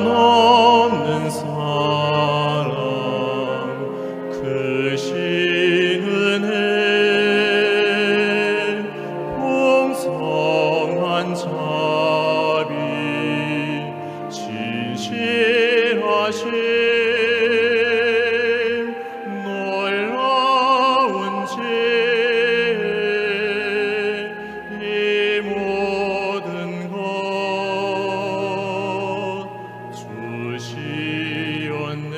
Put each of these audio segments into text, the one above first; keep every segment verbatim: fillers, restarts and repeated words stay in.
없는 사랑, 크신 은혜, 풍성한 자비, 진실하신 놀라운 지혜, 이 모든 것 주시옵네.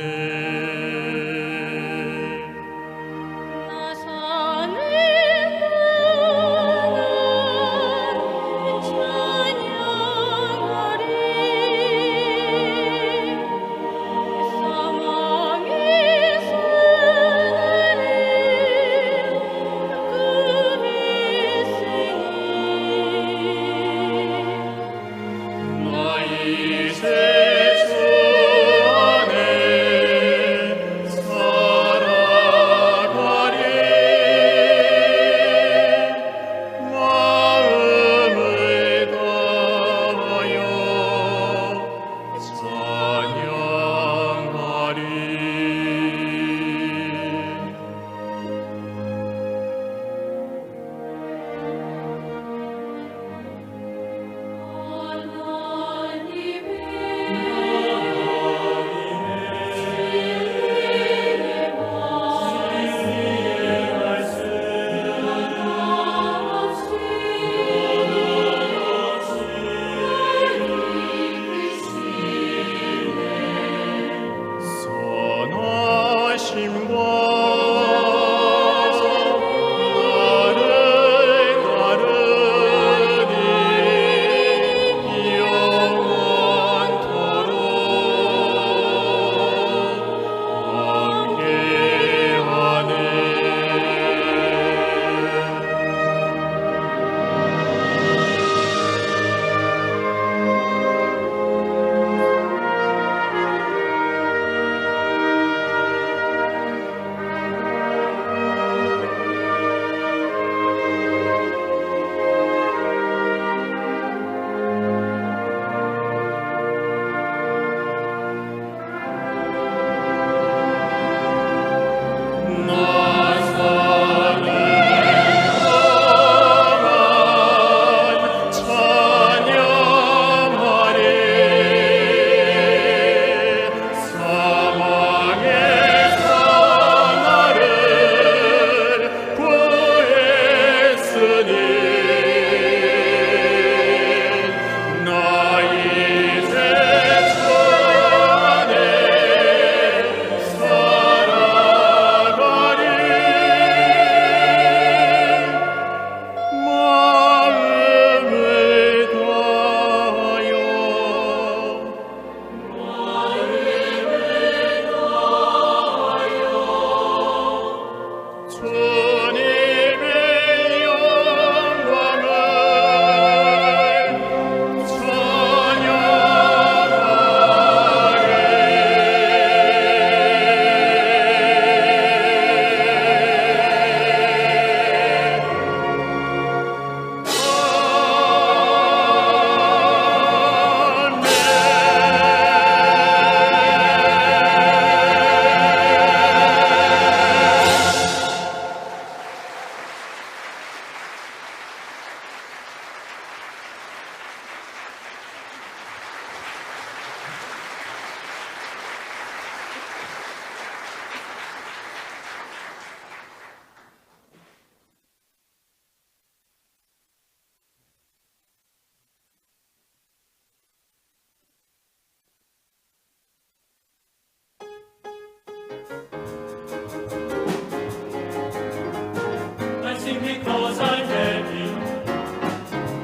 I sing because I'm happy.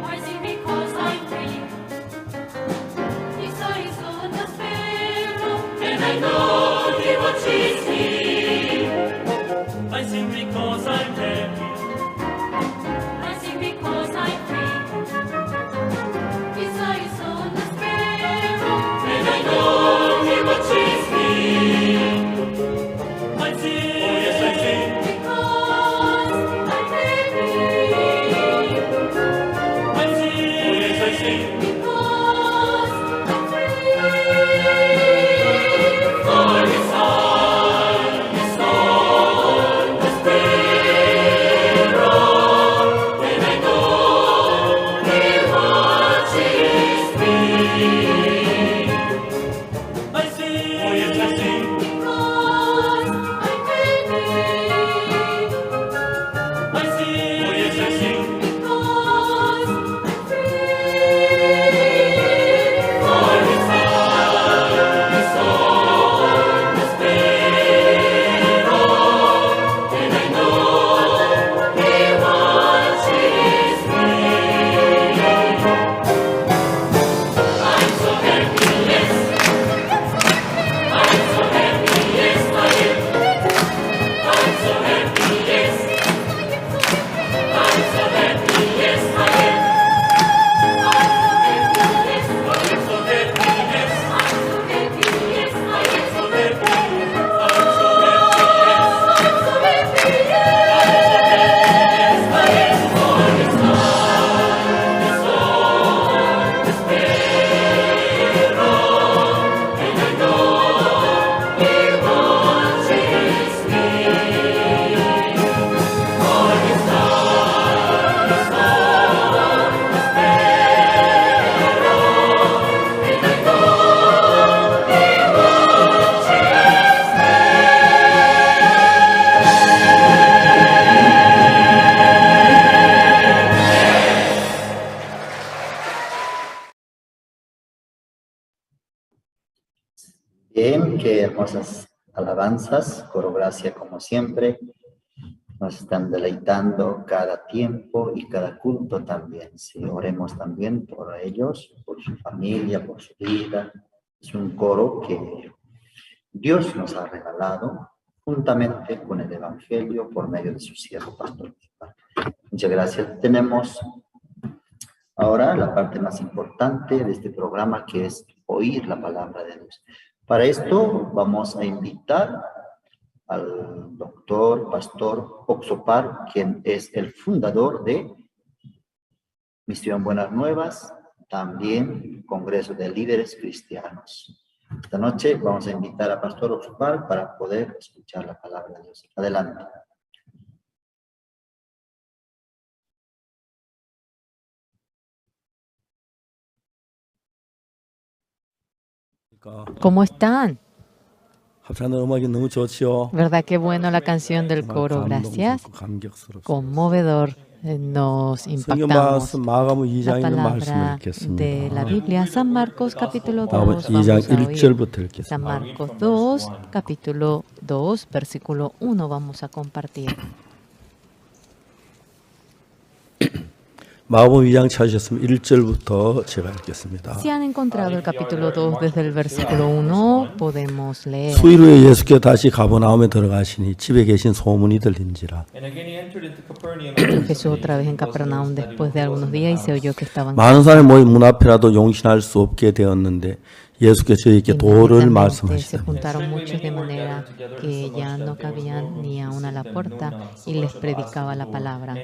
I sing because I'm free. Isa isun the sparrow, and I know he watches me. I sing because I'm happy. I sing because I'm free. Isa isun the sparrow, and I know he watches me. I sing, oh yes, I sing, because I'm happy. Bien, qué hermosas alabanzas, coro gracia como siempre. Nos están deleitando cada tiempo y cada culto también. Sí, oremos también por ellos, por su familia, por su vida. Es un coro que Dios nos ha regalado juntamente con el Evangelio por medio de su siervo pastor. Muchas gracias. Tenemos ahora la parte más importante de este programa, que es oír la palabra de Dios. Para esto vamos a invitar al doctor pastor Oxopar, quien es el fundador de Misión Buenas Nuevas, también Congreso de Líderes Cristianos. Esta noche vamos a invitar a Pastor Oxopar para poder escuchar la palabra de Dios. Adelante. ¿Cómo están? ¿Verdad que bueno la canción del coro? Gracias. Conmovedor. Eh, nos impactamos. La palabra de la Biblia, San Marcos capítulo dos, vamos a oír. San Marcos dos, capítulo dos, versículo uno, vamos a compartir. 마가복음 이 장 찾으셨으면 일 절부터 제가 읽겠습니다. Si han encontrado el capítulo dos desde el versículo uno, podemos leer. 수일 후에 예수께서 다시 가버나움에 들어가시니 집에 계신 소문이 들린지라. Jesús otra vez en Capernaum después de algunos días y se oyó que estaban. 많은 사람이 모인 문 앞이라도 용신할 수 없게 되었는데 예수께서 저희에게 도를 Inmediatamente se juntaron muchos de manera que ya no cabían ni aún a la puerta y les predicaba la palabra.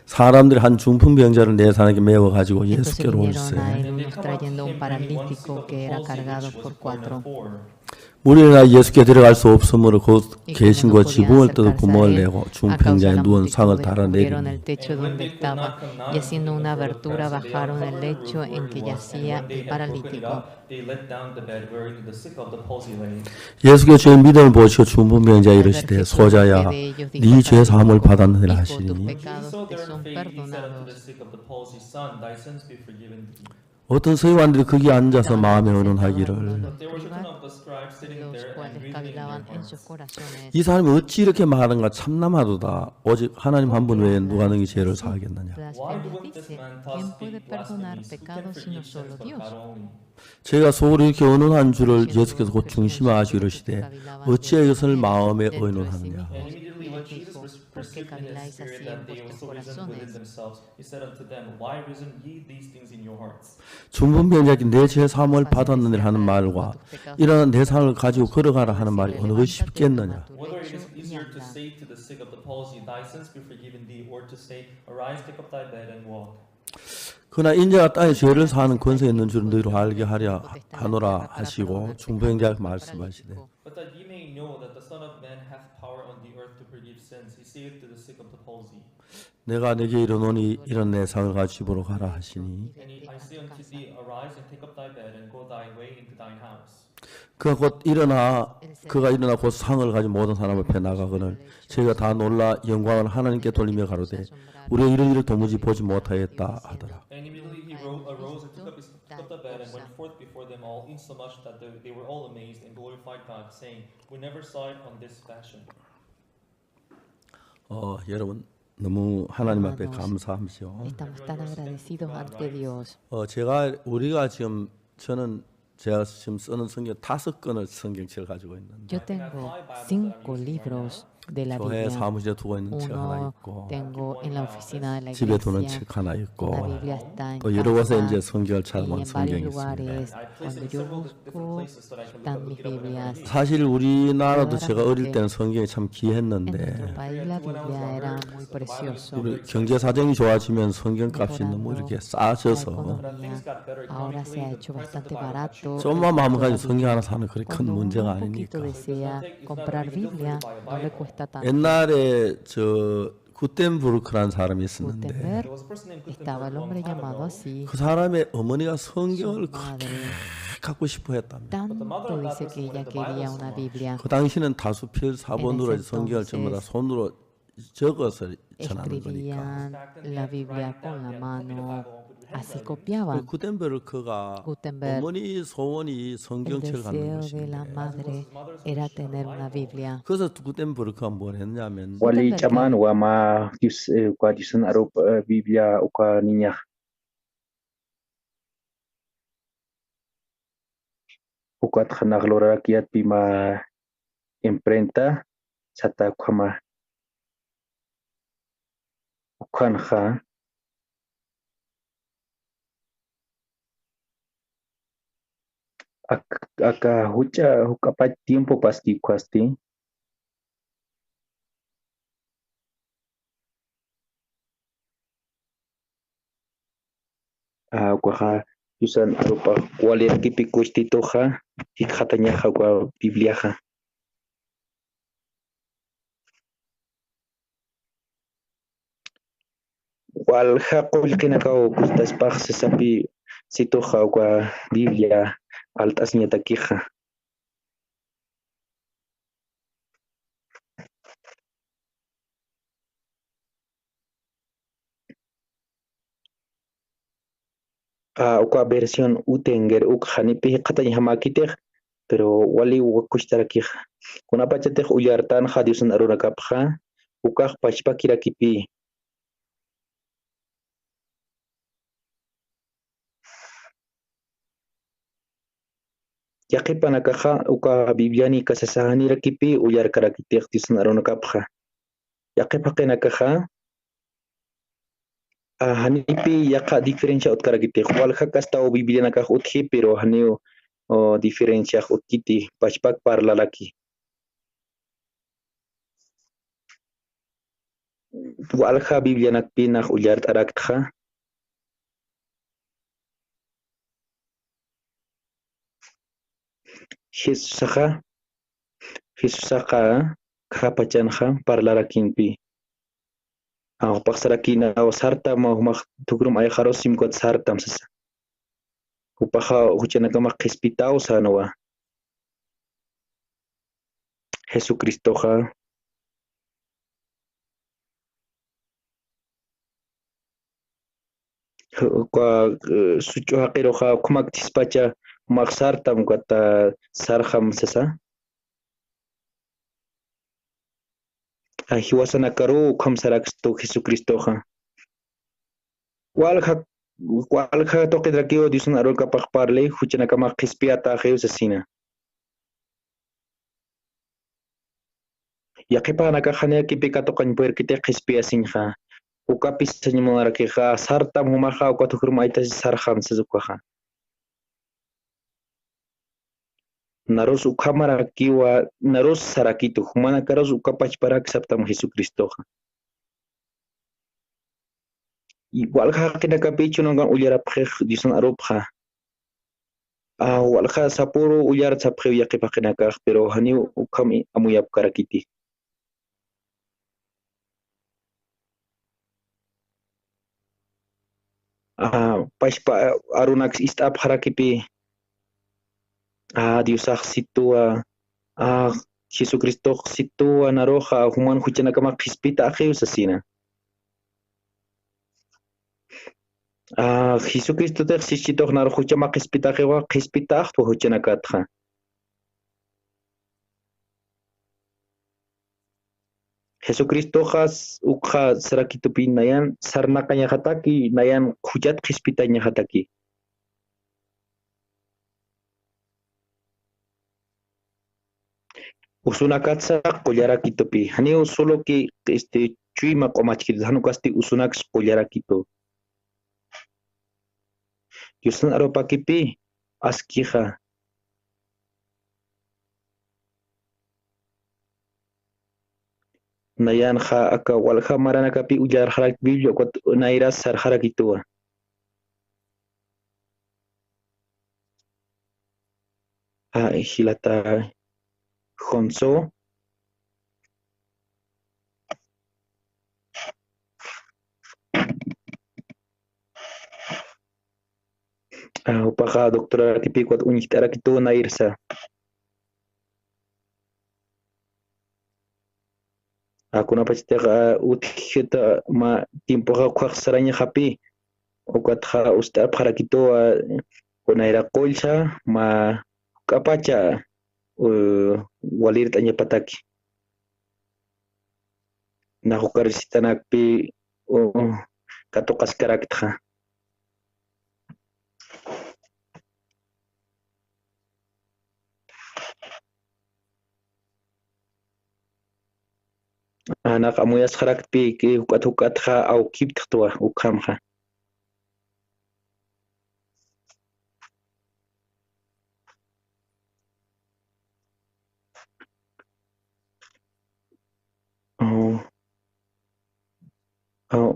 사람들이 한 중풍병자를 네 사람에게 메워 가지고 예수께로 오시니 unos trayendo un paralítico que era cargado por cuatro. 물이 일어나 예수께 들어갈 수 없으므로 곧 계신 곳 지붕을 뜯어 구멍을 내고 중풍자의 누운 상을 달아내리니. Abrieron el techo donde estaba y haciendo una abertura bajaron el lecho en que yacía el paralítico. They let down the bed wherein the sick of the palsy lay. 예수께서 저의 믿음을 보시고 중풍병자에게 이르시되 소자야, 네 죄 사함을 받았느니라 하시니. He saw their faith, he said unto the sick of the palsy, Son, thy sins be forgiven thee. 어떤 서기관들이 거기 앉아서 마음에 의논하기를. There were certain of the scribes sitting there and reasoning in their hearts. 이 사람이 어찌 이렇게 말하는가. 참나하도다. 오직 하나님 한 분 외에 누가 능히 죄를 사하겠느냐. Why doeth this man thus speak blasphemy? Who can forgive sins but God only? 저희가 속으로 이렇게 의논한 줄을 예수께서 곧 중심에 하시고 이르시되 어찌하여 이것을 마음에 의논하느냐. And immediately what Jesus perceived in his spirit, that they also reasoned within themselves, he said unto them, Why reason ye these things in your hearts? 중풍병자에게 내 죄 사함을 받았느니라 하는 말과 일어나 내 상을 가지고 걸어가라 하는 말이 어느 것이 쉽겠느냐. Whether it is easier to say to the sick of the palsy, Thy sins be forgiven thee, or to say, Arise, take up thy bed and walk. 그러나 인자가 땅에 죄를 사하는 권세 있는 줄을 너희로 알게 하려 하노라 하시고 중보행자에게 말씀하시되. But that ye may know that the Son of Man hath power on the earth to forgive sins, he saith to the sick of the palsy. 내가 내게 이르노니 일어나 내 상을 가지고 집으로 가라 하시니. And I say unto thee, Arise and take up thy bed and go thy way into thine house. 그가 곧 일어나 그가 일어나 곧 상을 가지고 모든 사람 앞에 나가거늘 저희가 다 놀라 영광을 하나님께 돌리며 가로되 우리가 이런 일을 도무지 보지 못하였다 하더라. And immediately he ro- arose and took up his took up the bed and went forth before them all, insomuch that they, they were all amazed and glorified God, saying, We never saw it on this fashion. 어, 여러분 너무 하나님 앞에 감사하시오. Estamos tan agradecidos ante Dios. 어, 제가 우리가 지금 저는 제가 지금 쓰는 성경 다섯 권을 성경책을 가지고 있는데 Yo tengo cinco libros de la Biblia. 사무실에 두고 있는 책 하나 있고 tengo en la oficina de la iglesia una Biblia. 집에 두는 책 하나 있고 또 여러 곳에 이제 성경을 찾아본 성경이 있습니다. Cuando yo busco están mis Biblias. 사실 우리나라도 제가 어릴 때는 성경이 참 귀했는데 en nuestro país la Biblia era muy precioso. 우리 경제 사정이 좋아지면 성경값이 너무 이렇게 싸져서 la economía ahora se ha hecho bastante barato. 조금만 마음 가지고 성경 하나 사는 그렇게 큰 문제가 아니니까. Cuando uno un poquito desea comprar Biblia, no le cuesta tanto. 옛날에 저 구텐부르크라는 사람이 있었는데 Gutenberg, estaba el hombre llamado así. 그 사람의 어머니가 성경을 그렇게 갖고 싶어 했답니다. Tanto dice que ella quería una Biblia. 그 당시는 다수필 사본으로 성경을 전부 다 손으로 적어서 전하는 거니까. Escribían la Biblia con la mano. Así copiaban. Gutenberg, el deseo de la madre era tener una Biblia. Wali ch'aman wama Dios, eh, uka Diosan arup, eh, Biblia uka niñax. Ukatxa nax lurarakiyatpima imprenta sata ukhama. Ukhanxa ak-, aka juch'a juk'apach tiempopaski ukhasti. Ah, ukaxa Diosan arupax walirakipi kuchtituxa jikxatañaxa uka Bibliaxa. Walja qullqinakaw kuchtaspax sasapi situxa uka Biblia alt'asiñatakixa. Ah, uka versión Utenger uk janipi jikxatañjamäkitix, pero wali wakuchtarakixa. Kunapachatix ullartanxa Diosan arunakapxa, ukax pachpakirakipï. Yaqhipanakaxa uka Bibliani kasasa janirakipï ullarkarakitix Diosan arunakapxa. Yaqhip jaqinakaxa, ah, janipï yaqha diferencia utkarakitix. Walja kastaw Biblianakax utji, pero janiw, o, diferenciax utkiti, pachpak parlaraki. Walja Biblianakpï nax ullart'araktxa. Jesusaxa, Jesusaxa khapachanxa parlarakinpï. Jupax sarakïnawa sartam, jumax thukrum ayxarus simkut sartam sasa. Jupaxa juchanakamax qhispitaw sänwa. Jesucristoxa uka, eh, such'u jaqiruxa ukhamak thispacha, jumax sartam, ukata sarxam sasa. Ay, jiwasanakaru ukham sarakstu Jesucristoxa. Walja, walja tuqinrakiw Diosan arunakapax parli, juchanakamax qhispiyatäxiw sasina. Yaqhipanakax janirakipï katuqañ purirkiti qhispiyasiñxa. Ukapï sañ munarakixa, sartam jumaxa, uka thukrum aytasi sarxam sas ukaxa. Narus ukhamarakiwa, narus sarakitu, jumanakarus uka pachparak saptam Jesucristoxa. Y walja jaqinakapï chunankan ullarapxix Diosan arupxa. Ah, walja sapüru ullar sapxiw yaqhip jaqinakax, pero janiw ukham amuyapkarakiti. Ah, pachpa arunaks ist'apxarakipï. Ah, Diosax situwa, ah, Jesucristox situwa, naruxa juman juchanakamax qhispitaxiw sasina. Ah, Jesucristotix sischitux narux juchamax qhispitaxiwa, qhispitaxtwa juchanakatxa. Jesucristoxa s-, ukxa sarakitupï nayan sarnaqañaxataki, nayan juchat qhispitañaxataki. Usunakatsa qullarakitupï. Janiw solo que, este, chuyma q'umachkitu, jan ukasti usunaks qullarakitu. Diosan arupakipï askixa. Nayanxa aka walja maranakapï ullarxarak Biblia ukat nayras sarxarakituwa. Ah, jilata Jonso. Ah, jupaxa doctorarakipï ukat uñjt'arakitu nayrsa. Ah, kunapachatix, ah, utjita mä tiempoxa ukkhax sarañaxapï. Ukatxa ust'apxarakituwa, kunayra qullsa mä juk'apacha, u, walirt'añapataki. Nax uka risitanakpi, u, katuqaskaraktxa. Nax amuyasxaraktpi, juk'at juk'atxa awkiptxtwa ukhamxa. Aw. Aw.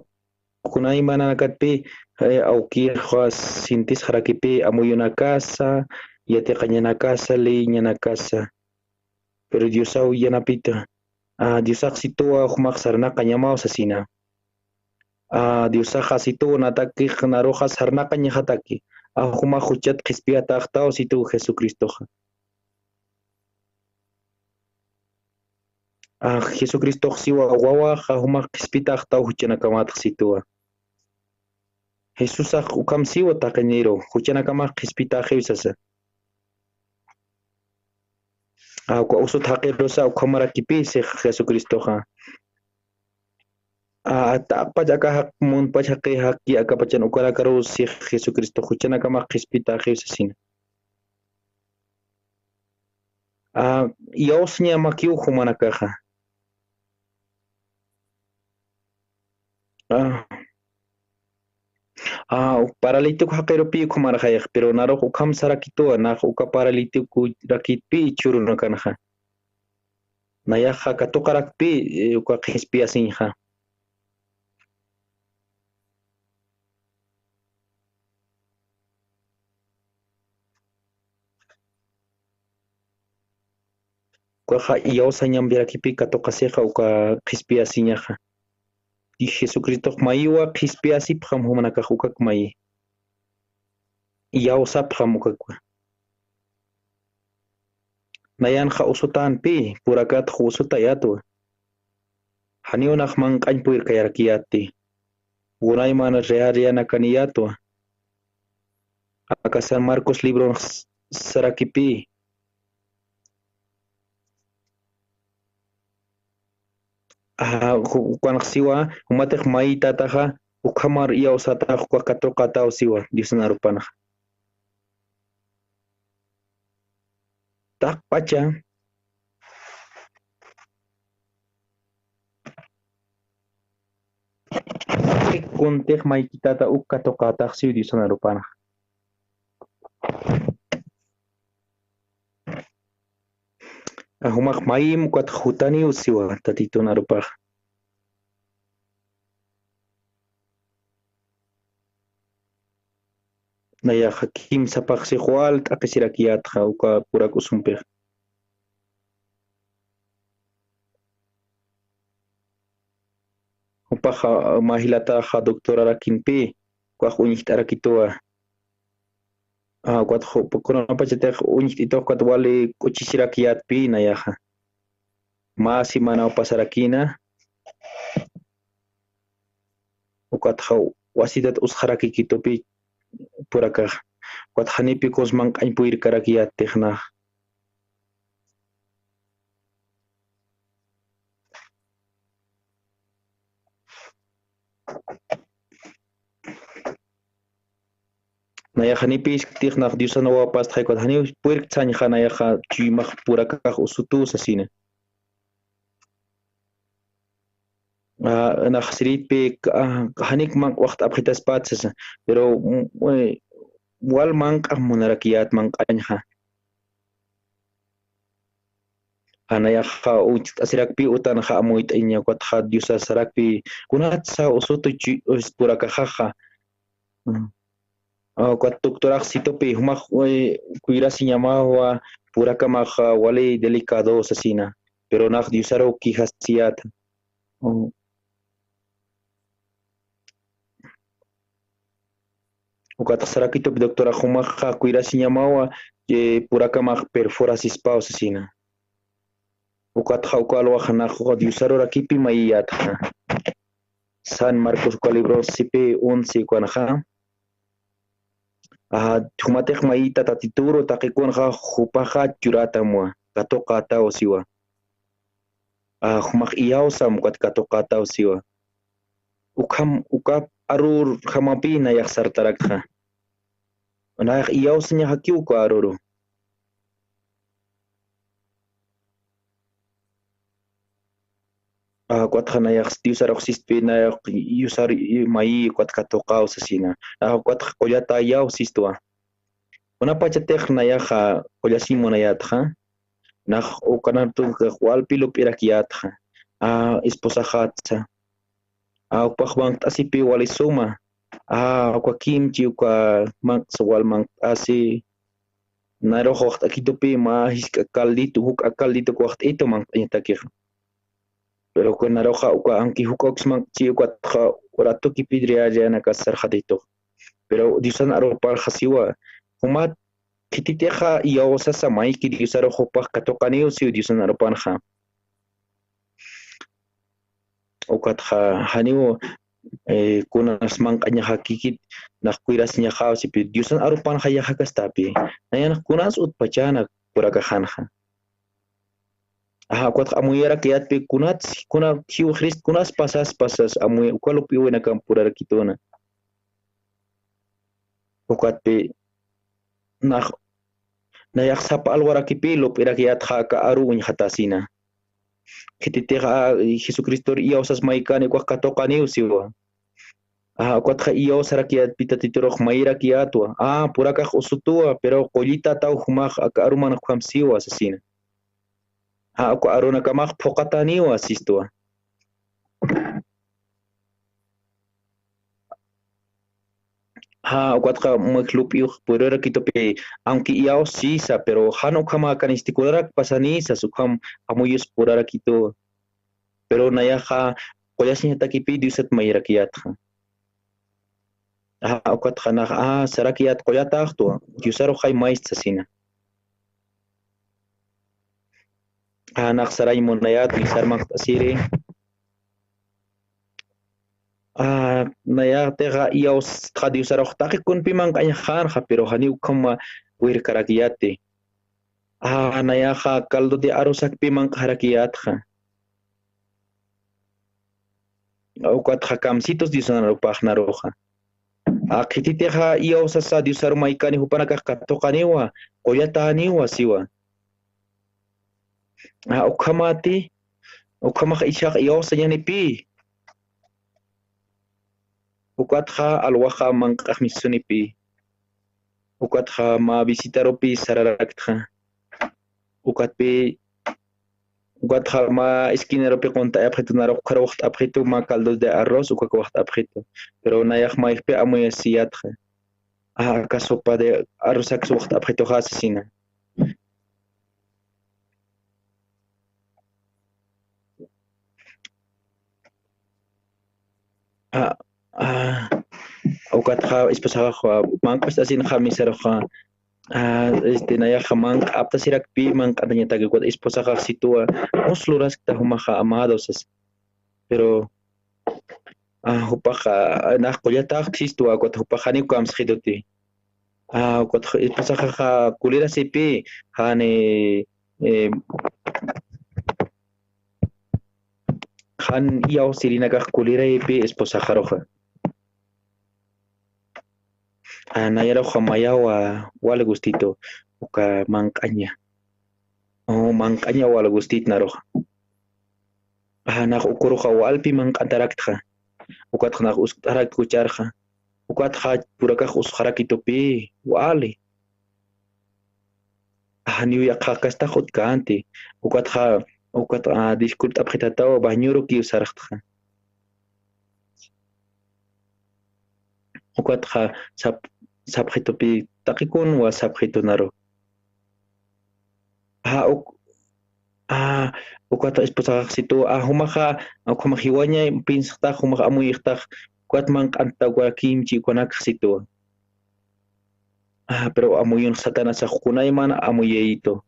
Kunaymananakatpi, eh, awkirxa sintisxarakipi amuyunakasa, yatiqañanakasa, leyñanakasa. Pero Diosaw yanapita. A, Diosax situwa jumax sarnaqañamaw sasina. A, Diosaxa situwa natakix naruxa sarnaqañaxataki. A, jumax juchat qhispiyataxtaw situwa Jesucristoxa. A, Jesucristox siwa wawaxa jumax qhispitaxtaw juchanakamatx situwa. Jesusax ukham siwa taqiniru, juchanakamax qhispitaxiw sasa. A, uka usut jaqirusa ukhamarakipi six Jesucristoxa. A, taqpach aka jaq, munpach jaqi jaqi akapachan ukarakaru six Jesucristo juchanakamax qhispitaxiw sasina. A, iyawsañamakiw jumanakaxa. A, a, paralítico jaqirupi ukhamarxayx, pero narux ukham sarakituwa, nax uka paralíticorakitpi chhurunakanxa. Nayaxa katuqarakpi, eh, uka qhispiyasiñxa. Ukaxa iyawsañampirakipi katuqasixa uka qhispiyasiñaxa. Y Jesucristox mayiwa qhispiyasipxam jumanakax ukak mayi. Iyawsapxam ukakwa. Nayanxa usutanpi, purakatx usutayatwa. Janiw nax manq'añ puyrkayarakiyätti. Kunayman riarianakaniyätwa. Aka San Marcos libron s-, sarakipï. Ajá, ju-, ukanx siwa, jumatix mayïtataxa, ukhamar iyawsatax, ukax katuqataw siwa, Diosan arupanxa. Taqpacha, kuntix maykitata uk katuqatax siw Diosan arupanxa. Ajumax mayïm ukat jutaniw siwa Tatitun arupaxa. Nayaxa kimsa paqsix wal t'aqhisirakiyätxa uka purak usumpix. Jupaxa, mä jilataxa doctorarakinpï, ukax uñjt'arakituwa. A, ukat ju-, kunapachatix uñjt'itux ukat wali k'uchisirakiyätpï nayaxa. Mä semanaw pasarakïna. Ukatxa wasitat usxarakikitupï purakax. Ukat janipï kuns manq'añ puyrkarakiyättix nax. Nayax janipïskitix nax Diosan wawapastxay ukat janiw puyrkt'sañxa nayaxa chuymax purakax usutu sasina. A, nax sirïtpï, a, janik manq'waxt'apxitaspat sasa, pero, mm, eh, wal manq'ax munarakiyät manq'añxa. A, nayaxa uñjt'asirakpï utanxa amuyt'aña ukatxa Diosax sarakpï, kunatsa usutu chu-, us-, purakaxaxa. Mm. A, ukat doctorax situpï, jumax, eh, cuidasiñamawa, purakamaxa wali delicado sasina, pero nax Diosaru quejasiyäta. Mm. Ukat sarakitup doctora, jumaxa cuidasiñamawa, eh, purakamax perforasispaw sasina. Ukatxa uka alwaxa nax Diosarurakipï mayiyätxa. San Marcos uka libro sipi once ukanxa. Jumatix mayita Tatituru taqikunxa jupaxa churatamwa, katuqataw siwa. Jumax iyawsam ukat katuqataw siwa. Ukham, ukap arur jamapi nayax sartarakxa. Nayax iyawsañaxakiw uka aruru. Ukatxa nayax Diosarux sistpi, nayax yusar mayi ukat katuqaw sasina. Ukatxa qullatayaw sistwa. Kunapachatix nayaxa qullasiñ munayätxa, nax ukanartun walpi lup'irakiyätxa, esposaxatsa. Jupax manq't'asipi wali suma, uka kimchi, uka manq'sa wal manq't'asi, narux waxt'akitupi mä jisk'a caldito, juk'a caldito waxt'itu manq't'añatakixa. Pero uka naruxa uka anki juk'uks manq'chi ukatxa ratuki pidriarianakas sarxatitux. Pero Diosan aruparxa siwa, jumat khititixa iyawsasa mayki Diosarux jupax katuqaniw siw Diosan arupanxa. Ukatxa janiw kunas manq'añaxakikit, nax cuidasiñaxaw sipi Diosan arupanxa yaxakastapi. Nayan kunas utpachäna purakaxanxa. Ukatxa amuyarakiyätpi kunats, kuna jiw Crist kunas pasas pasas amuy uka lup'iwinakam purarakituna. Ukatpi nax, nayax sapa alwarakipi lup'irakiyätxa aka aru uñjatäsina. Khititixa Jesucristor iyawsas maykani ukax katuqaniw siwa. Ukatxa iyawsarakiyätpi Tatiturux mayirakiyätwa. Purakax usutuwa, pero qullitataw jumax aka aruman ukham siwa sasina. Uka arunakamax phuqatäniwa sistwa. Ukatxa muk lup'iw purarakitupi, aunque iyaw sisa, pero jan ukhamäkanisti kunarak pasanisa, ukham amuyus purarakituwa. Pero nayaxa qullasiñatakipi Diosat mayirakiyätxa. Ukatxa nax sarakiyät qullataxtwa, Diosaruxay mayist sasina. Nax sarañ munayät, Diosar manq't'asiri. Nayaxtixa iyawstxa Diosarux taqi kunpi manq'añaxänxa, pero janiw ukhama wirkarakiyäti. Nayaxa caldo de arrozakpi manq'arakiyätxa. Ukatxa kamsitus Diosan arupax naruxa. Khititixa iyawsasa Diosaru maykani jupanakax katuqaniwa, qullatäniwa siwa. Ukhamati, ukhamax ichhax iyawsañanipi. Ukatxa alwaxa manq'ax misunipi. Ukatxa mä visitarupi sararaktxa. Ukatpi, ukatxa mä esquinarupi qunt'ayapxitu, narux ukhar waxt'apxitu mä caldo de arroz, ukak waxt'apxitu. Pero nayax mayjpi amuyasiyätxa. Aka sopa de arrozaks waxt'apxituxa sasina. Ukatxa esposaxax manq'astasinxa misaruxa, este, nayaxa manq'aptasirakpi manq'antañataki, ukat esposaxax situwa, mus luraskta jumaxa amado sasa. Pero jupaxa nax qullataxtxistuwa, ukat jupax janiw kamsxituti. Ukat esposaxaxa kulirasipi, jani, jan iyawsirinakax kulirayipi esposaxaruxa. Nayaruxa mayawa wal gustito, uka manq'aña. Manq'aña wal gustit naruxa. Nax ukuruxa walpi manq'antaraktxa. Ukatxa nax uskt'arakt jucharxa. Ukatxa purakax usxarakitupi wali. Janiw yaqha kastax utjkänti. Ukatxa, ukat disculpt'apxitataw bañurukiw sarxtxa. Ukatxa sap, sapxitupi taqi kunwa sapxitunaru. Uk, ukat esposaxax situ, jumaxa, ukhamax jiwaña piensxtax, jumax amuyixtax, ukat manq'antawa kimchi ukanakx situ. Pero amuyun Satanasax kunayman amuyayitu.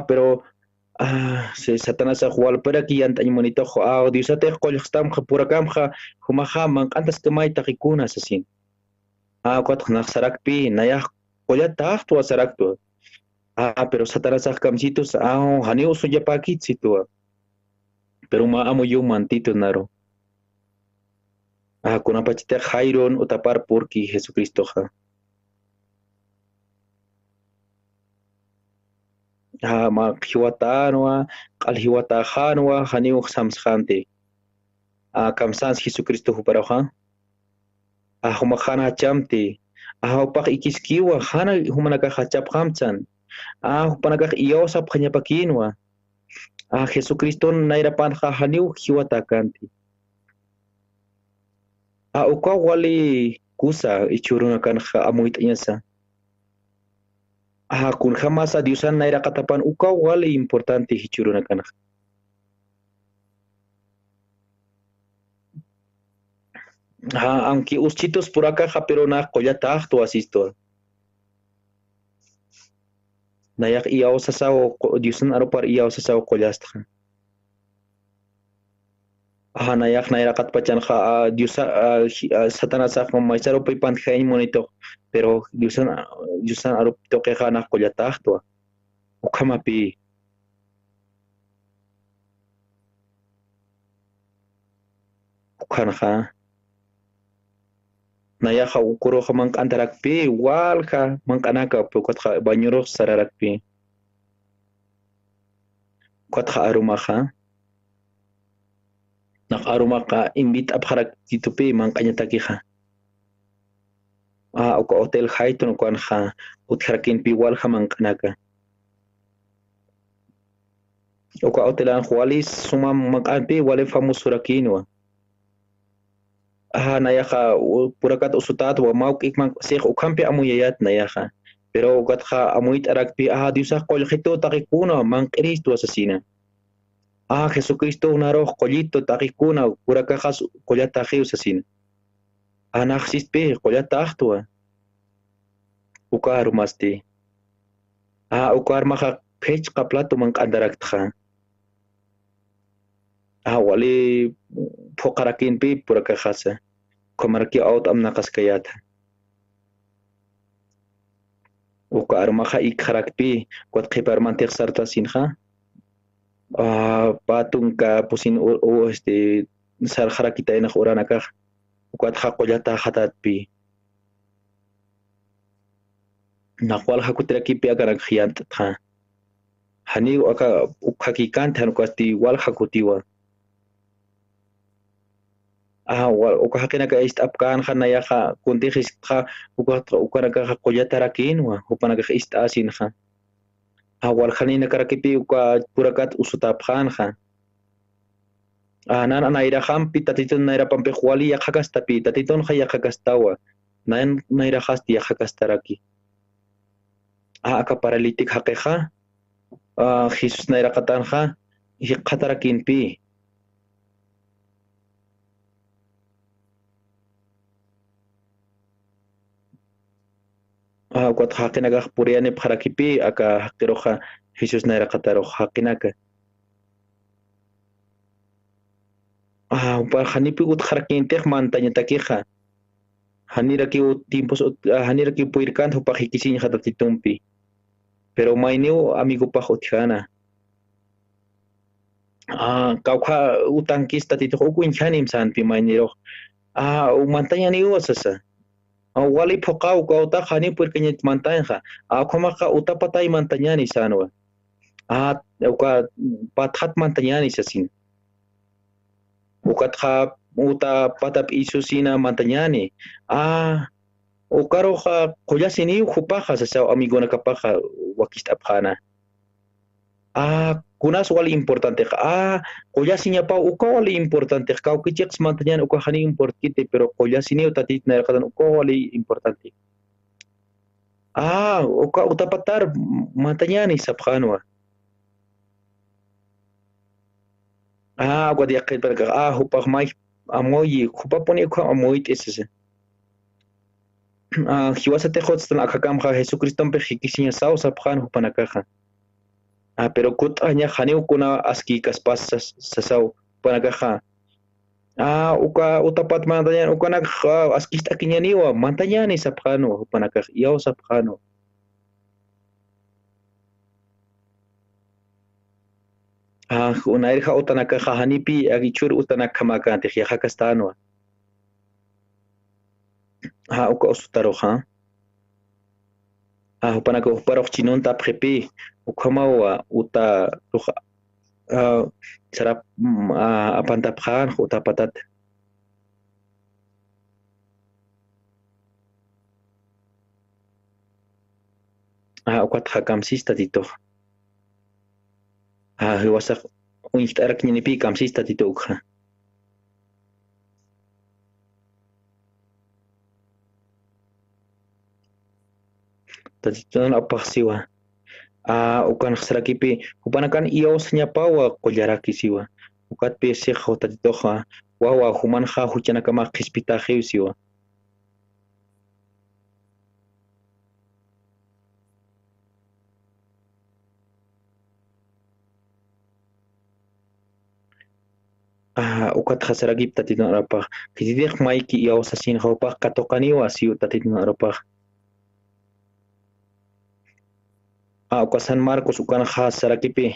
Pero Ah, si Satanasax walpiraki yant'añ munituxa, ah, Diosatix qullxstamxa, purakamxa, jumaxa manq'antaskamay taqikuna sasin. Ah, ukatxa nax sarakpi, nayax qullataxtwa saraktwa. Ah, pero Satanasax kamsitus, ah, janiw usuñapäkit situwa. Pero mä amuyuw mantitu naru. Ah, kunapachatix Jairon utapar purki Jesucristoxa. Ah, mä jiwatänwa, q'al jiwataxänwa, janiw samsxänti. Ah, kamsans Jesucristo juparuxa. Ah, jumax jan jachamti. Ah, jupax ikiskiwa, jan jumanakax jachapxamtsan. Ah, jupanakax iyawsapxañapakïnwa. Ah, Jesucriston nayrapanxa janiw jiwatäkänti. Ah, ukaw wali kusa jichhürunakanxa amuyt'añasa. Ah, kunjamasa Diosan nayraqatapan ukaw wali importante jichhürunakanxa. Ah, aunque uschitus purakaxa, pero nax qullataxtwa sistwa. Nayax iyawsasaw, qu-, Diosan arupar iyawsasaw qullastxa. Ajá, nayax nayraqatpachanxa, ah, Diosa, ah, ji-, ah, Satanasax maysarupi pantjayañ munituxa, pero Diosan, ah, Diosan arup tuqixa nax qullataxtwa. Ukhamapï. Ukhanxa. Nayaxa uküruxa manq'antarakpï, walja manq'anaka, ukatxa bañurux sararakpï. Ukatxa arumaxa. Nax arumaxa invit'apxarakitupï manq'añatakixa. Ah, uka hotel Hilton ukanxa utjarakïnpï walja manq'anaka. Uka hotelanx wali suma manq'anpï, wali famosorakïnwa. Ajá, nayaxa, u-, purakat usutätwa, mä juk'ik manq'asix ukhampi amuyayät nayaxa. Pero ukatxa amuyt'arakpï, ajá, Diosax qullqitu taqikuna, manq'irïstwa sasina. Ajá, Jesucristo narux qullitu taqikuna, purakaxas qullataxiw sasina. Ajá, nax sistpï, qullataxtwa. Uka arumasti. Ajá, uka armaxa phichqa plato manq'antaraktxa. Ajá, wali phuqharakïnpï purakaxasa. Ukhamarakiw awt'amnaqaskayäta. Uka armaxa ikxarakpï, ukat qhipa armantix sartasinxa. Ah, pä tunka pusin u-, u-, este, sarxarakitaynax uranakax. Ukatxa qullataxatätpï. Nax walja kutirakipï akanakxa yant'txa. Janiw aka ukhakikanti, jan ukasti walja kutiwa. Ajá, wa-, uka jaqinaka ist'apkänxa nayaxa, kuntix ist'xa, uka, ukanakaxa qullatarakïnwa, jupanakax ist'asinxa. Ajá, waljanïnakarakipï uka purakat usutapxänxa. Ajá, nana nayraxampi, Tatitun nayrapampix wali yaqhakastapï, Tatitunxa yaqhakastawa, nan nayraxasti yaqhakastaraki. Ajá, aka paralítico jaqixa, ah, Jesús nayraqatanxa jikxatarakïnpï. Ah, ukat jaqinakax puriyanipxarakipï, aka jaqiruxa Jesús nayraqatarux jaqinaka. Ah, jupax janipï utjarakïntix mantañatakixa. Janirakiw tiempos ut-, ah, janirakiw purirkänti jupax jikisiñxa Tatitumpi. Pero mayniw amigopax utjäna. Ah, kawkha utankis Tatitux uk uñjanim sänpï maynirux. Ah, mantañäniwa sasa. Ah, wali phuqhaw, uka utax janiw purirkañäni mantañxa. Ah, ukhamaxa uta patay mantañäni sänwa. Ah, uka patxat mantañäni sasin. Ukatxa uta pata p'isusina mantañäni. Ah, ukaruxa qullasiniw jupaxa sasaw amigonakapaxa wakicht'apxäna. Ah, kunas wali importantex. Ah, qullasiñapaw uka wali importantex. Kawkichix mantañäni uka janiw importkiti, pero qullasiniw Tatit nayraqatan uka wali importante. Ah, uka uta patar mantañäni sapxänwa. Ah, ukat yaqhipar, ah, jupax may amuyi, jupapuni ukham amuyt'isisa. Ah, jiwasatix jutstan akhakamxa Jesucristompix jikisiñasaw sapxän jupanakaxa. Ah, pero kut'aña janiw kuna askïkaspas sas-, sasaw, jupanakaxa. Ah, uka, utapat mantañan, ukanakaxa askist'akiñaniwa, mantañani sapxänwa, jupanakax, iyaw sapxänwa. Ah, unayrja utanakaxa janipi, agichur utanakamakanti, yaqakastänwa. Ah, uka usutaruxa. Ah, jupanaka juparux chinunta apxipi, ukhamawa uta ruxa, ah, sarap, mm, ah, apantapxän, uta patat. Ah, ukatxa kamsis Tatitux. Ah, jiwasax uñjt'arakiñanipï kamsis Tatitux ukxa. Tatitun apax siwa. Ah, ukanx sarakipï, jupanakan iyawsañapawa qullaraki siwa. Ukatpï six Tatituxa, wawa jumanxa juchanakamax qhispitäxiw siwa. Ah, ukatxa sarakipï Tatitun arupax. Khititix mayki iyawsasinxa jupax katuqaniwa siw Tatitun arupax. Ah, uka San Marcos ukanxa sarakipï.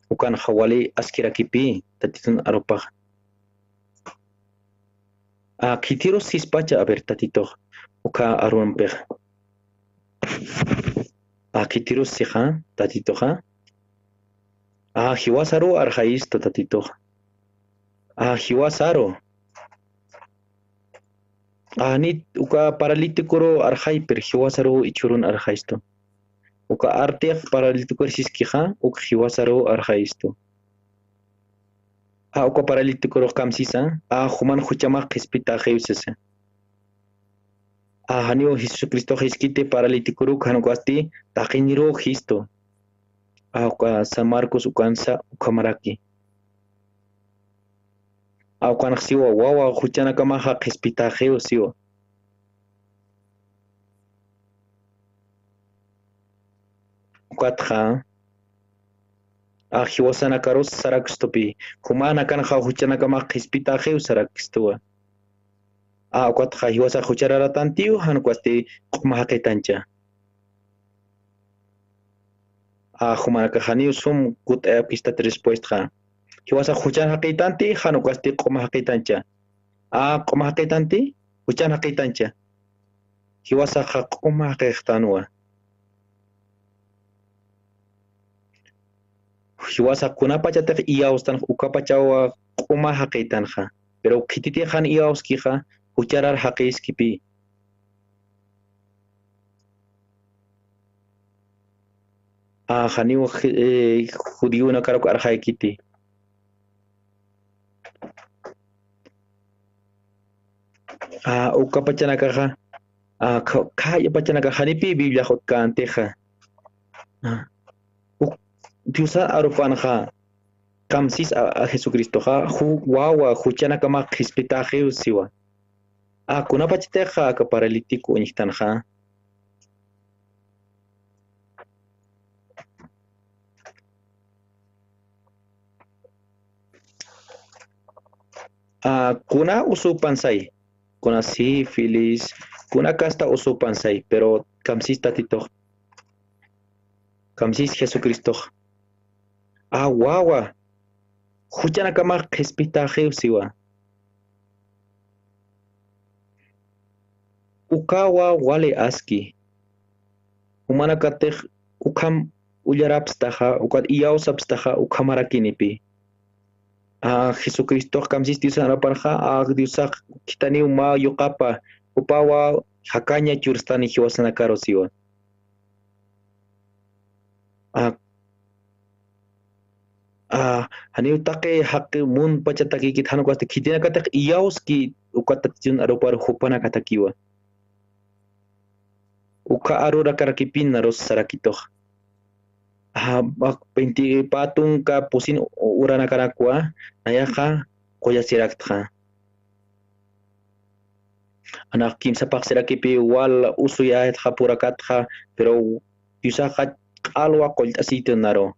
Ukanxa wali askirakipï, Tatitun arupax. Ah, khitirus sispacha, a ver, Tatitux, uka arumpix. Ah, khitirus sixa, Tatituxa. Ah, jiwasaru arxayistu, Tatitux. Ah, jiwasaru. Ah, ni uka paralíticoru arxay, pero jiwasaru ichurun arxayistu. Uka artix paralíticoru siskixa, uk jiwasaru arxayistu. Ah, uka paralíticorux kamsisa, ah, juman juchamax qhispitäxiw sisa. Ah, janiw Jesucristox jiskiti paralíticoruk, jan ukasti taqiniru jistu. Ah, uka San Marcos ukansa ukhamaraki. Ah, ukanx siwa, wawa juchanakamaxa qhispitäxiw siwa. Ukatxa, ah, jiwasanakarus sarakstupï, jumanakanxa juchanakamax qhispitäxiw sarakstuwa. Ah, ukatxa jiwasax juchararatantiw, jan ukasti q'uma jaqitancha. Ah, jumanakax janiw sum kut'ayapkistat respuestaxa. Jiwasax juchan jaqitanti, jan ukasti q'uma jaqitancha. Ah, q'uma jaqitanti, juchan jaqitancha. Jiwasaxa q'uma jaqixtanwa. Jiwasax kunapachatix iyawstanxa ukapachawa q'uma jaqitanxa. Pero khititix jan iyawskixa, jucharar jaqiskipï. Ah, janiw, eh, judionakaruk arxaykiti. Ah, uka pachanakaxa, ah, kha-, khaya pachanakaxa janipï Bibliax utkäntixa. Ah, uk-, Diosa arupanxa, kamsis a, a Jesucristoxa, ju-, wawa, juchanakamax qhispitäxiw siwa. Ah, kunapachatixa aka paralítico uñjtanxa. Ah, kuna usupansay, kuna sífilis, kuna kasta usupansay, pero kamsis Tatitux, kamsis Jesucristox. Ah, wawa, juchanakamax qhispitäxiw siwa. Ukawa wali aski. Jumanakatix ukham ullarapstaxa, ukat iyawsapstaxa, ukhamarakinipi. Ah, Jesucristox kamsis Diosan arupanxa, ah, Diosax khithaniw mä yuqapa, jupawa jakaña churstani jiwasanakaru siwa. Ah, ah, janiw taqi jaqi mun pachatakikit jan ukasti khitinakatix iyawski uka Tatitun arupar jupanakatakiwa. Uka arurakarakipï narus sarakitux. Ah, veinticuatro tunka pusin uranakarakwa, nayaxa qullasirakta. Anax kimsa paqsirakipi wal usuyätxa purakatxa, pero Diosaxa q'alwa qullt'asïtu naru.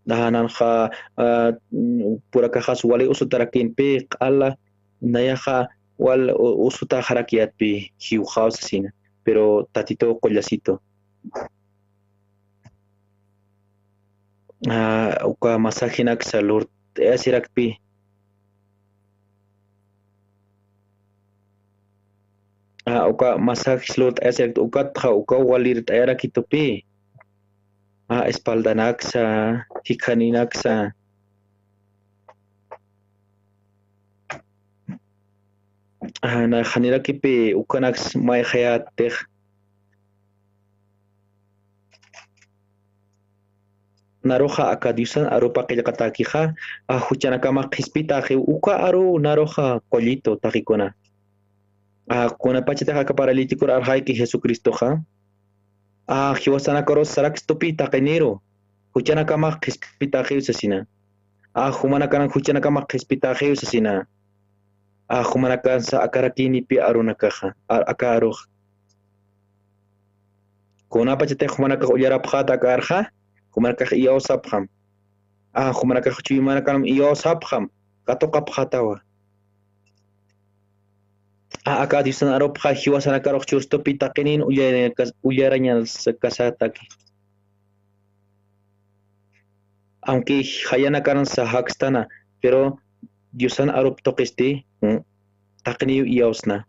Nanxa, ah, purakaxas wali usutarakïnpï, q'ala nayaxa wal u-, usutaxarakiyätpï jiwxaw sasina, pero Tatituw qullasïtu. Ah, uka masajinaksa lurt'ayasirakpï. Ah, uka masaj lurt'ayasirakpï, ukatxa, uka walirt'ayarakitupï. Ah, espaldanaksa, jikxaninaksa. Ah, na janirakipï ukanaks mayxayättix. Naruxa aka Diosan arupa qillqatäkixa, a, juchanakama qhispitäxiw, uka aru naruxa qullitu taqikuna. A, kunapachatix aka paralítikur arxayki Jesucristoxa, a, jiwasanakarus sarakstupï taqiniru, juchanakama qhispitäxiw sasina. A, jumanakaran juchanakama qhispitäxiw sasina. A, jumanakansa akarakïnipï arunakaxa, a, aka arux. Kunapachatix jumanakax ullarapxäta aka arxa, jumanakax iyawsapxam. A, jumanakax chuymanakanam iyawsapxam, katuqapxätawa. A, aka Diosan arupxa jiwasanakarux churstupï taqinin ullarañas-, ullarañaskasataki. Aunque jayanakaransa jakstana, pero Diosan arup tuqisti, mm, taqiniw iyawsna.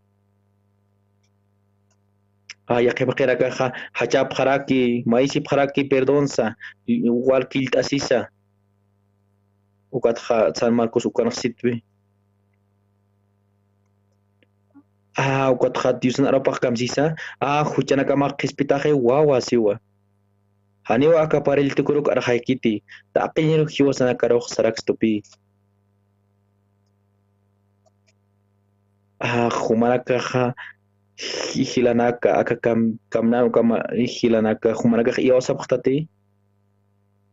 A, yaqhip jaqinakaxa jachapxaraki, mayisipxaraki perdonsa, wal killt'asisa. Ukatxa San Marcos ukanx sitwi. A, ukatxa Diosan arupax kamsisa, a, juchanakama qhispitaxi wawa siwa. Janiw aka paralítikuruk arxaykiti, taqiniruk jiwasanakarux sarakstupï. A, jumanakaxa ji-, jilanaka, aka kam-, kamnanukama jilanaka, jumanakax iyawsapxtati.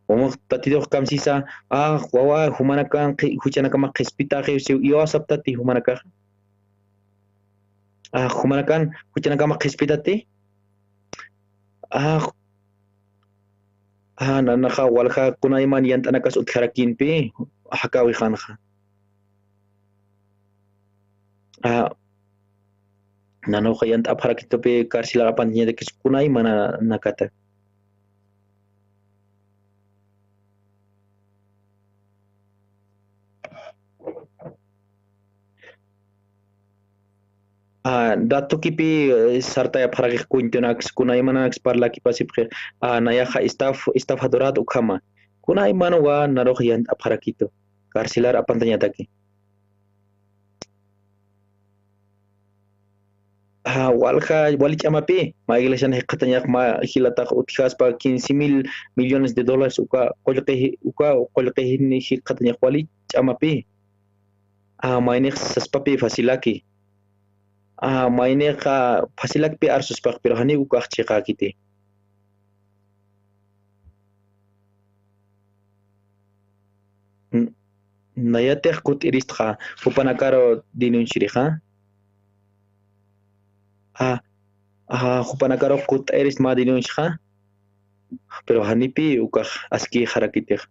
Jumax Tatitux kamsisa, a, wawa, jumanakan qhi-, juchanakama qhispitäxiw siw iyawsaptati jumanakaxa. A, jumanakan juchanakama qhispitati. A, a, nanaxa walja kunayman yant'anakas utjarakïnpï, jakäwixanxa. A, nanuxa yant'apxarakitupï carcelar apantañatakis kunaymananakata. A, datukipï, eh, sartayapxarakix cuentonaks, kunaymanaks parlakipasipxi, a, nayaxa estaf-, estafadorät ukhama. Kunaymanwa narux yant'apxarakitu, carcelar apantañataki. A, walja, wali ch'amapï, mä iglesian jikxatañax mä jilatax utjaspa quince mil millones de dólares uka qullqi, uka qullqi jikxatañax wali ch'amapï. A, maynix saspapï facilaki. A, maynix, a, facilakpï arsuspax, pero janiw ukax chiqäkiti. N-, nayatix kut'iristxa, jupanakaru denunciarixa. A, a, jupanakaru kut'irist mä denunciaxa. Pero janipï ukax askïxarakitix.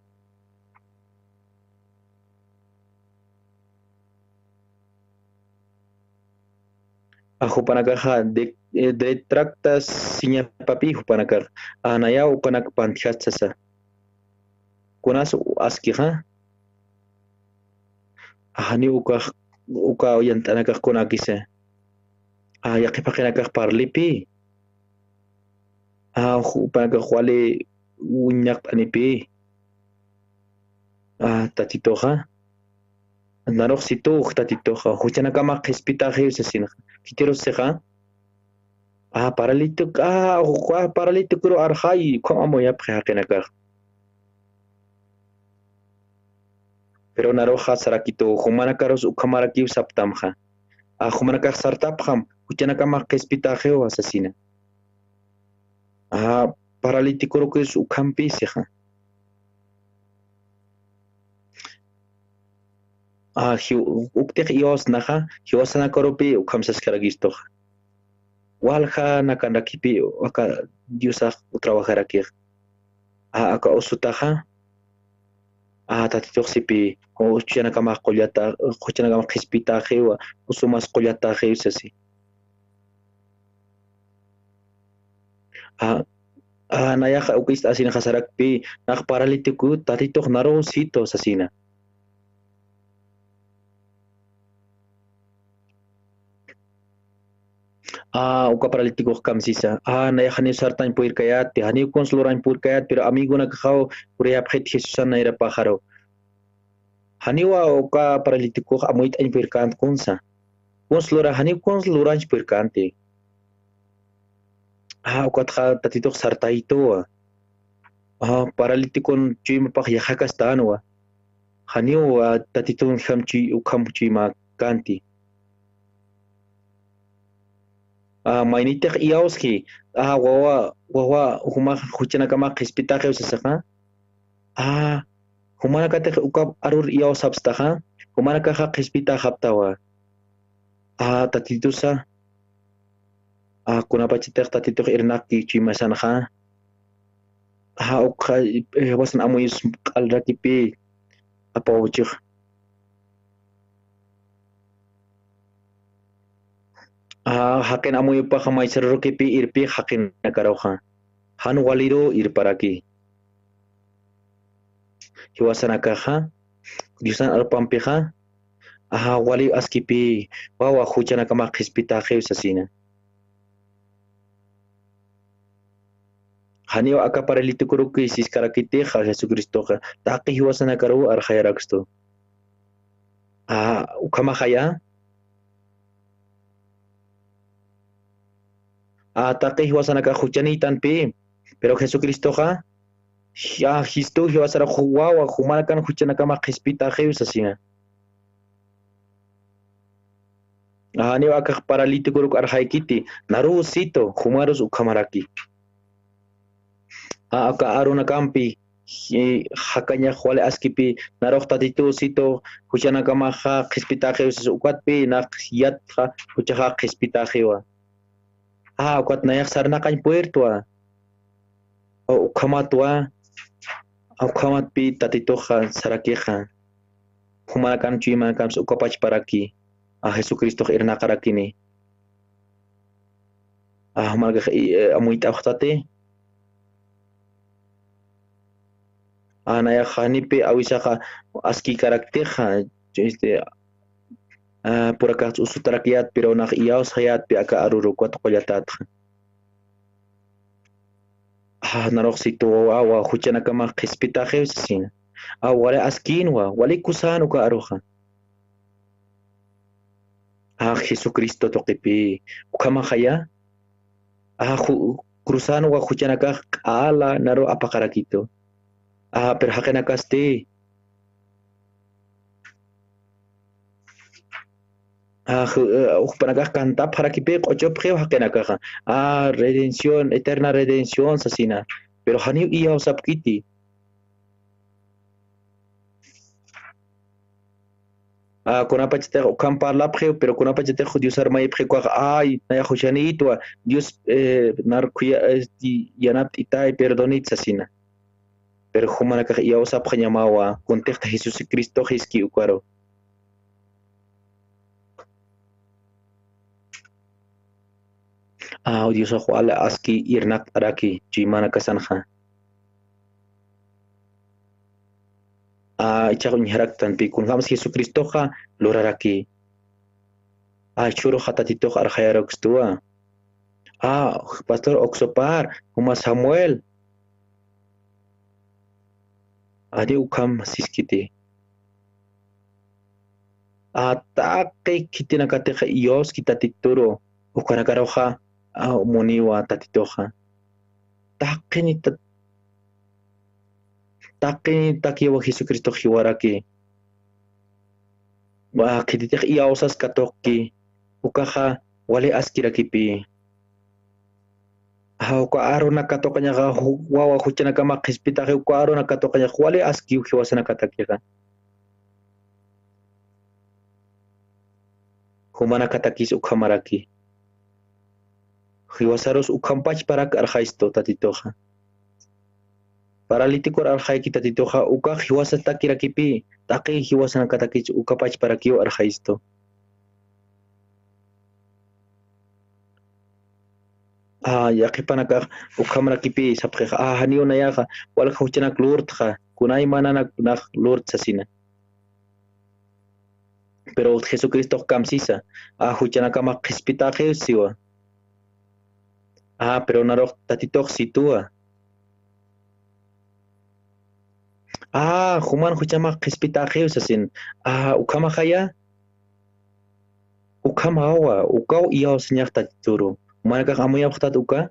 A, jupanakaxa de-, eh, retracta siñapapï jupanakax. A, nayaw ukanak pantjast sasa. Kunas askixa. A, janiw ukax, uka yant'anakax kunakisa. A, yaqhip jaqinakax parlipï. A, jupanakax wali uñaqt'anipï. A, Tatituxa. Narux situ Tatituxa. Juchanakama qhispitaxiw sasinxa. Khitirus sixa. A, paralítico, a, uka paralíticoru arxay, ukham amuyapxi jaqinakax. Pero naruxa sarakitu, jumanakarus ukhamarakiw saptamxa. A, jumanakax sartapxam, juchanakama qhispitaxiw sasina. A, paralíticorukis ukhampï sixa. A, jiw-, uktix iyawsnaxa, jiwasanakarupi ukham saskarakistuxa. Walja nakanrakipi aka Diosax trabajarakix. A, aka usutaxa, a, Tatitux sipi, juchanakamax qullata, juchanakamax qhispitaxiwa, usumas qullataxiw sasi. A, a, nayaxa uk ist'asinxa sarakpi, nax paralítico, Tatitux naruw situ sasina. A, uka paralíticox kamsisa. A, nayax janiw sartañ purirkayäti, janiw kuns lurañ purirkayäti, pero amigonakaxaw puriyapxit Jesusan nayrapaxaru. Janiwa uka paralíticox amuyt'añ purirkänti kunsa. Kuns lura, janiw kuns lurañ purirkänti. A, ukatxa Tatitux sartaytuwa. A, paralíticon chuymapax yaqhakastänwa. Janiw, a, Tatitun jam chuy, ukham chuyma kanti. A, maynitix iyawski, a, wawa, wawa, jumax juchanakamax qhispitaxiw sasaxa. A, jumanakatix uka arur iyawsapstaxa, jumanakaxa qhispitaxaptawa. A, Tatitusa, a, kunapachatix Tatitux irnaqki chuymasanxa. A, ukxa, eh, jiwasan amuyus q'alrakipi, apawchix. A, jaqin amuyupaxa maysarurukipi irpix jaqinakaruxa. Jan waliru irparaki. Jiwasanakaxa, Diosan arpampixa, a, wali askipi, wawa juchanakamax qhispitaxiw sasina. Janiw aka paralíticoruki siskarakitixa Jesucristoxa, taqi jiwasanakaruw arxayarakstu. A, ukhamaxaya. A, taqi jiwasanakax juchanïtanpi, pero Jesucristoxa, a, jistu jiwasarax wawa, jumanakan juchanakamax qhispitaxiw sasina. A, janiw akax paralíticoruk arxaykiti, naruw situ, jumarus ukhamaraki. A, aka arunakampi, ji-, jakañax wali askipi, narux Tatitu situ, juchanakamaxa qhispitaxiw sas ukatpi, nax yatxa, juchaxa qhispitaxiwa. A, ukat nayax sarnaqañ purirtwa. O, ukhamatwa, ukhamatpi Tatituxa sarakixa. Jumanakan chuymanakamsa ukapachparaki, a, Jesucristox irnaqarakini. A, jumanakax, i, e, amuyt'awxtati. A, nayax janipi awisaxa askïkaraktixa, este, a, purakax usutarakiyät, pero nax iyawsxayätpi aka aruru ukat qullatätxa. A, narux situ wawa, juchanakamax qhispitaxiw sasina. A, wali askïnwa, wali kusän uka aruxa. A, Jesucristo tuqipï, ukhamaxaya. A, ju-, cruzänwa juchanakax q'ala naru apaqarakitu. A, pero jaqinakasti. A, ju-, eh, jupanakax kantapxarakipï q'uchupxiw jaqinakaxa. A, redención, eterna redención sasina. Pero janiw iyawsapkiti. A, kunapachatix ukham parlapxiw, pero kunapachatix Diosar mayipxi ukax, ay, nayax juchanïtwa, Dios, eh, nar khuya-, eh, yanapt'itay, perdonit sasina. Pero jumanakax iyawsapxañamawa, kuntixta Jesucristox jiski ukaru. A, Diosax wali aski irnaqt'araki, chuymanakasanxa. A, ichax uñjaraktanpi, kunjams Jesucristoxa luraraki. A, jichhüruxa Tatitux arxayarakstuwa. A, pastor Oxopar, juma Samuel. Ari ukham siskiti. A, taqi khitinakatix iyawski Tatituru, ukanakaruxa, a, muniwa Tatituxa. Taqini ta-, taqini takiwa Jesucristox jiwaraki. Wa, khititix iyawsas katuqki, ukaxa wali askirakipï. A, uka arunak katuqañaxa, ju-, wawa juchanakamax qhispitaxi, uka arunak katuqañax wali askiw jiwasanakatakixa. Jumanakatakis ukhamaraki. Jiwasarus ukham pachparak arxaystu Tatituxa. Paralítikur arxayki Tatituxa, ukax jiwasatakirakipï, taqi jiwasanakatakis uka pachparakiw arxaystu. A, yaqhipanakax ukhamrakipï sapxix, a, janiw nayaxa, walja juchanak lurtxa, kunaymananak nax lurt sasina. Pero Jesucristox kamsisa, a, juchanakamax qhispitäxiw siwa. A, pero narux Tatitux situwa. A, juman juchamax qhispitäxiw sasin. A, ukhamaxaya. Ukhamawa, ukaw iyawsañax Tatituru. Jumanakax amuyapxtat uka.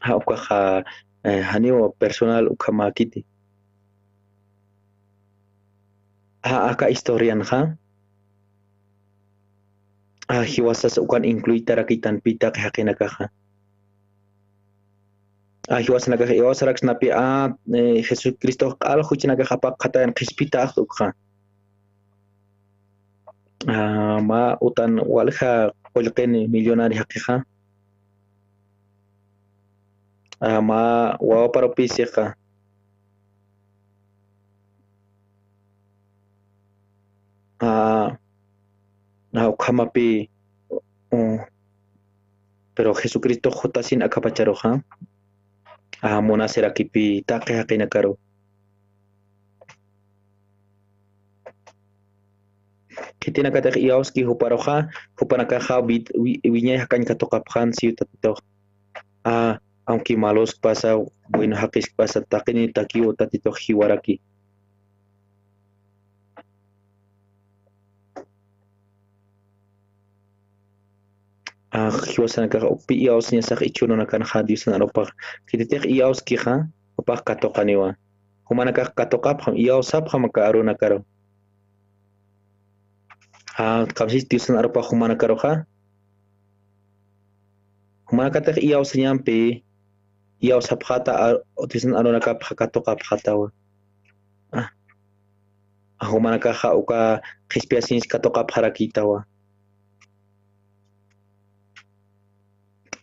A, ukaxa, eh, janiw personal ukhamäkiti. A, aka historianxa. A, jiwasas ukan incluitarakitanpï taqi jaqinakaxa. A, jiwasanakax iyawsaraksnapï, a, eh, Jesucristox q'al juchanakax apaqxatayan qhispitäxt ukxa. A, mä utan walja qullqin millonario jaqixa. A, mä wawaparupï sixa. A, a, ukhamapï, u, pero Jesucristox jutasin akapacharuxa. A, munasirakipï taqi jaqinakaru. Khitinakatix iyawski juparuxa, jupanakaxa wi-, wi-, wiñay jakañ katuqapxän siw Tatitux. A, aunque maloskpasa, bueno jaqiskpasa, taqinitakiw Tatitux jiwaraki. A, jiwasanakax ukpi iyawsañasax ichhürunakanxa Diosan arupax. Khititix iyawskixa, jupax katuqaniwa. Jumanakax katuqapxam, iyawsapxam aka arunakaru. A, kamsis Diosan arupax jumanakaruxa. Jumanakatix iyawsañampi, iyawsapxata, a, Diosan arunakapxa katuqapxatawa. A, a, jumanakaxa uka qhispiyasins katuqapxarakïtawa.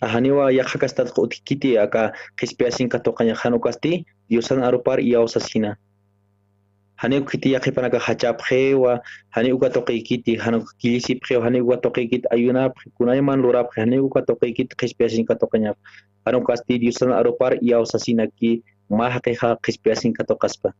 A, janiwa yaqha kastatxa utjkiti aka qhispiyasin katuqañax, jan ukasti Diosan arupar iyawsasina. Janiw khiti yaqhipanakax jachapxiwa, janiw uka tuqïkiti, jan uka killisipxiwa, janiw uka tuqïkiti ayunapxi, kunayman lurapxi, janiw uka tuqïkiti qhispiyasin katuqañapxi. Jan ukasti Diosan arupar iyawsasinaki, mä jaqixa qhispiyasin katuqaspa.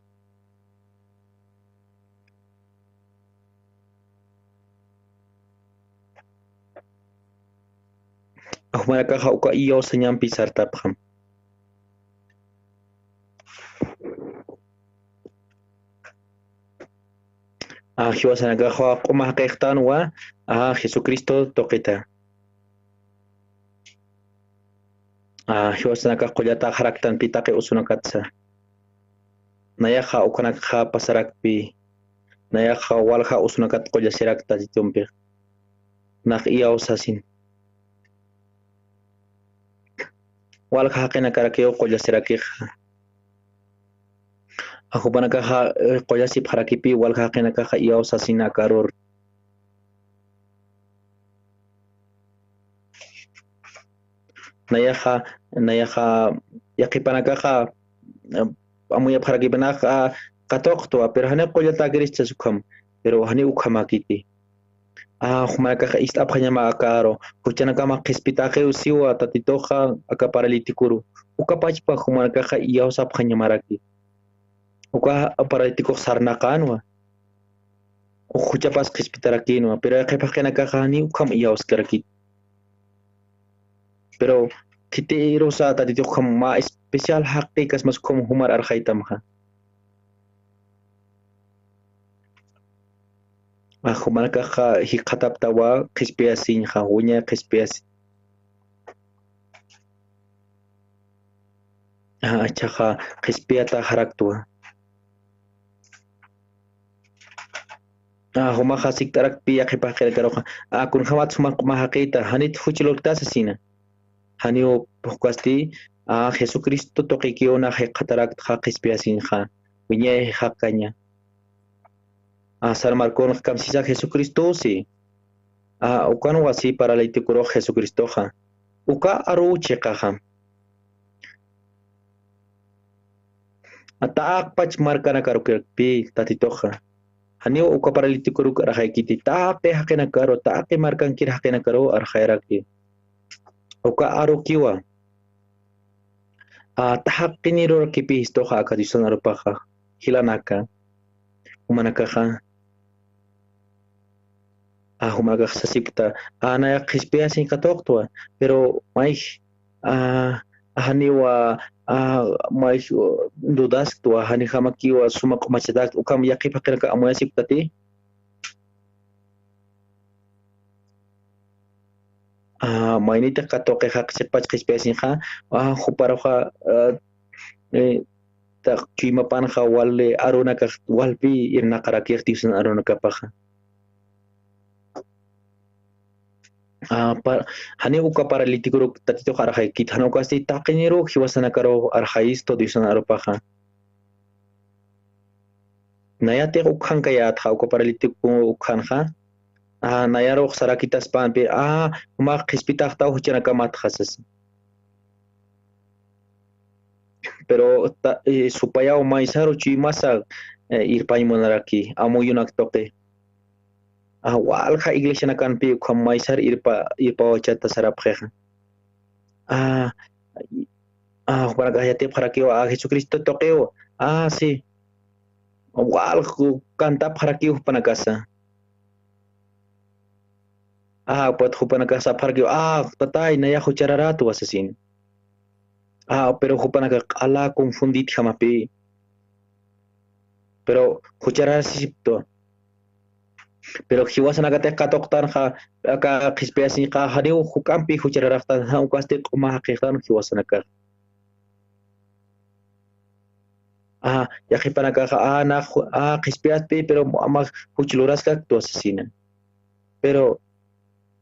Jumanakaxa uka iyawsañampi sartapxam. A, jiwasanakaxa q'uma jaqixtanwa, a, Jesucristo tuqita. A, jiwasanakax qullataxaraktanpï taqi usunakatsa. Nayaxa ukanakxa pasarakpï. Nayaxa walja usunakat qullasirakta Tatitumpix. Nax iyawsasin. Walja jaqinakarakiw qullasirakixa. A, jupanakaxa, eh, qullasipxarakipï walja jaqinakaxa iyawsasin aka arur. Nayaxa, nayaxa, yaqhipanakaxa, eh, amuyapxarakipï nax, a, katuqtwa, pero janiw qullatäkirista ukham, pero janiw ukhamäkiti. A, jumanakaxa ist'apxañama aka aru, juchanakamax qhispitäxiw siwa Tatituxa aka paralíticoru. Uka pachpa jumanakaxa iyawsapxañamaraki. Uka paralíticox sarnaqänwa. Uk juchapas qhispitarakïnwa, pero yaqhip jaqinakaxa janiw ukham iyawskarakiti. Pero khitirusa Tatituxa ukham mä especial jaqikas mas ukham jumar arxaytamxa. A, jumanakaxa jikxataptawa qhispiyasiñxa, wiñay qhispiyasi. A, jichhaxa qhispiyataxaraktwa. A, jumaxa sikt'arakpï yaqhip jaqinakaruxa. A, kunjamat suma q'uma jaqïta, janit juch lurktasa sasina. Janiw ukasti, a, Jesucristo tuqikiw nax jikxataraktxa qhispiyasiñxa, wiñay jaqaña. A, San Marcon kamsisa Jesucristosi. A, ukan wasi paralíticorux Jesucristoxa. Uka aru chiqaxa. A, taqpach markanakarukirpi Tatituxa. Janiw uka paralíticoruk arxaykiti. Taqi jaqinakaru, taqi markankir jaqinakaru arxayaraki. Uka arukiwa. A, taqinirurakipi jistuxa aka Diosan arupaxa. Jilanaka. Jumanakaxa. A, jumanakax sasipkta. A, nayax qhispiyasiñ katuqtwa. Pero mayj, a, janiwa, a, mayj, uh, dudasktwa, janijamakiwa suma q'umachatäkt, ukham yaqhip jaqinaka amuyasipktati. A, maynitix katuqi jaqsipach qhispiyasiñxa, a, juparuxa, a, e, taq chuymapanxa wali arunakax walpi irnaqarakix Diosan arunakapaxa. A, pa-, janiw uka paralíticoruk Tatitux arxaykit, jan ukasti taqinirux jiwasanakaru arxayistu Diosan arupaxa. Nayatix ukhankayätxa, uka paralítico ukhanxa. A, nayarux sarakitaspanpi, a, jumax qhispitaxtaw juchanakamatxa sasa. Pero ta-, e, supayaw maysaru chuymasa, e, irpañ munaraki, amuyunak tuqi. A, walja iglesianakanpi ukham maysar irpa, irpawachata sarapxixa. A, a, jupanakax yatipxarakiw, a, Jesucristo tuqiw. A, sí. Walj cantapxarakiw jupanakasa. A, upat jupanakax sapxarakiw, a, tatay, nayax juchararätwa sasin. A, pero jupanakax q'ala confunditjamapi. Pero juchararasipktwa. Pero jiwasanakatix katuqtanxa, aka qhispiyasiñxa, janiw juk'ampi juchararaxtan, jan ukasti q'uma jaqixtan jiwasanakax. A, yaqhipanakaxa, a, nax, a, qhispiyaspi, pero ama juch luraskaktwa sasina. Pero,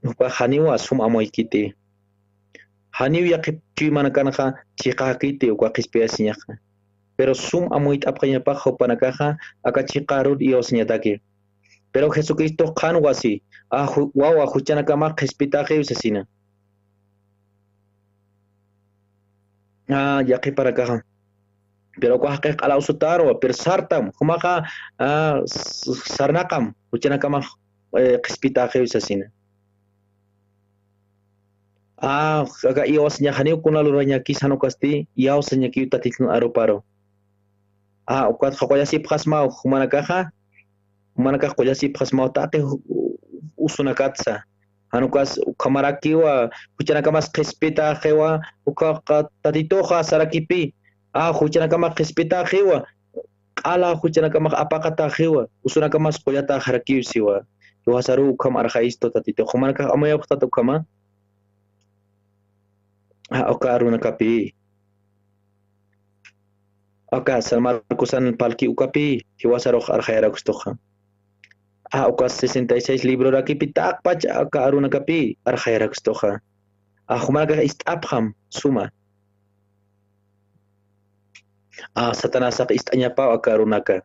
jupax janiwa sum amuykiti. Janiw yaqhip chuymanakanxa chiqäkiti uka qhispiyasiñaxa. Pero sum amuyt'apxañapax jupanakaxa aka chiqa arur iyawsañataki. Pero Jesucristox qhan wasi, a, ju-, wawa juchanakamax qhispitäxiw sasina. A, yaqhipanakaxa. Pero uka jaqix q'ala usutarwa, pero sartam, jumaxa, a, s-, sarnaqam, juchanakamax, e, qhispitäxiw sasina. A, aka iyawsañax janiw kuna lurañakis jan ukasti, iyawsañakiw Tatitun aruparu. A, ukat qullasipxasmaw, jumanakaxa, jumanakax qullasipxasmaw taqi ju-, usunakatsa. Jan ukas ukhamarakiwa, juchanakamas qhispitäxiwa, uka qa-, Tatituxa sarakipi. A, juchanakamas qhispitäxiwa, q'ala juchanakamax apaqatäxiwa, usunakamas qullatäxarakiw siwa. Jiwasaruw ukham arxayistu Tatitux. Jumanakax amuyapxtat ukhama. A, uka arunakapi. Aka San Marcosan parlki ukapi, jiwasarux arxayarakistuxa. A, uka sesenta y seis librorakipi taqpach aka arunakapi arxayarakistuxa. A, jumanakax ist'apxam suma. A, Satanasax ist'añapaw aka arunaka.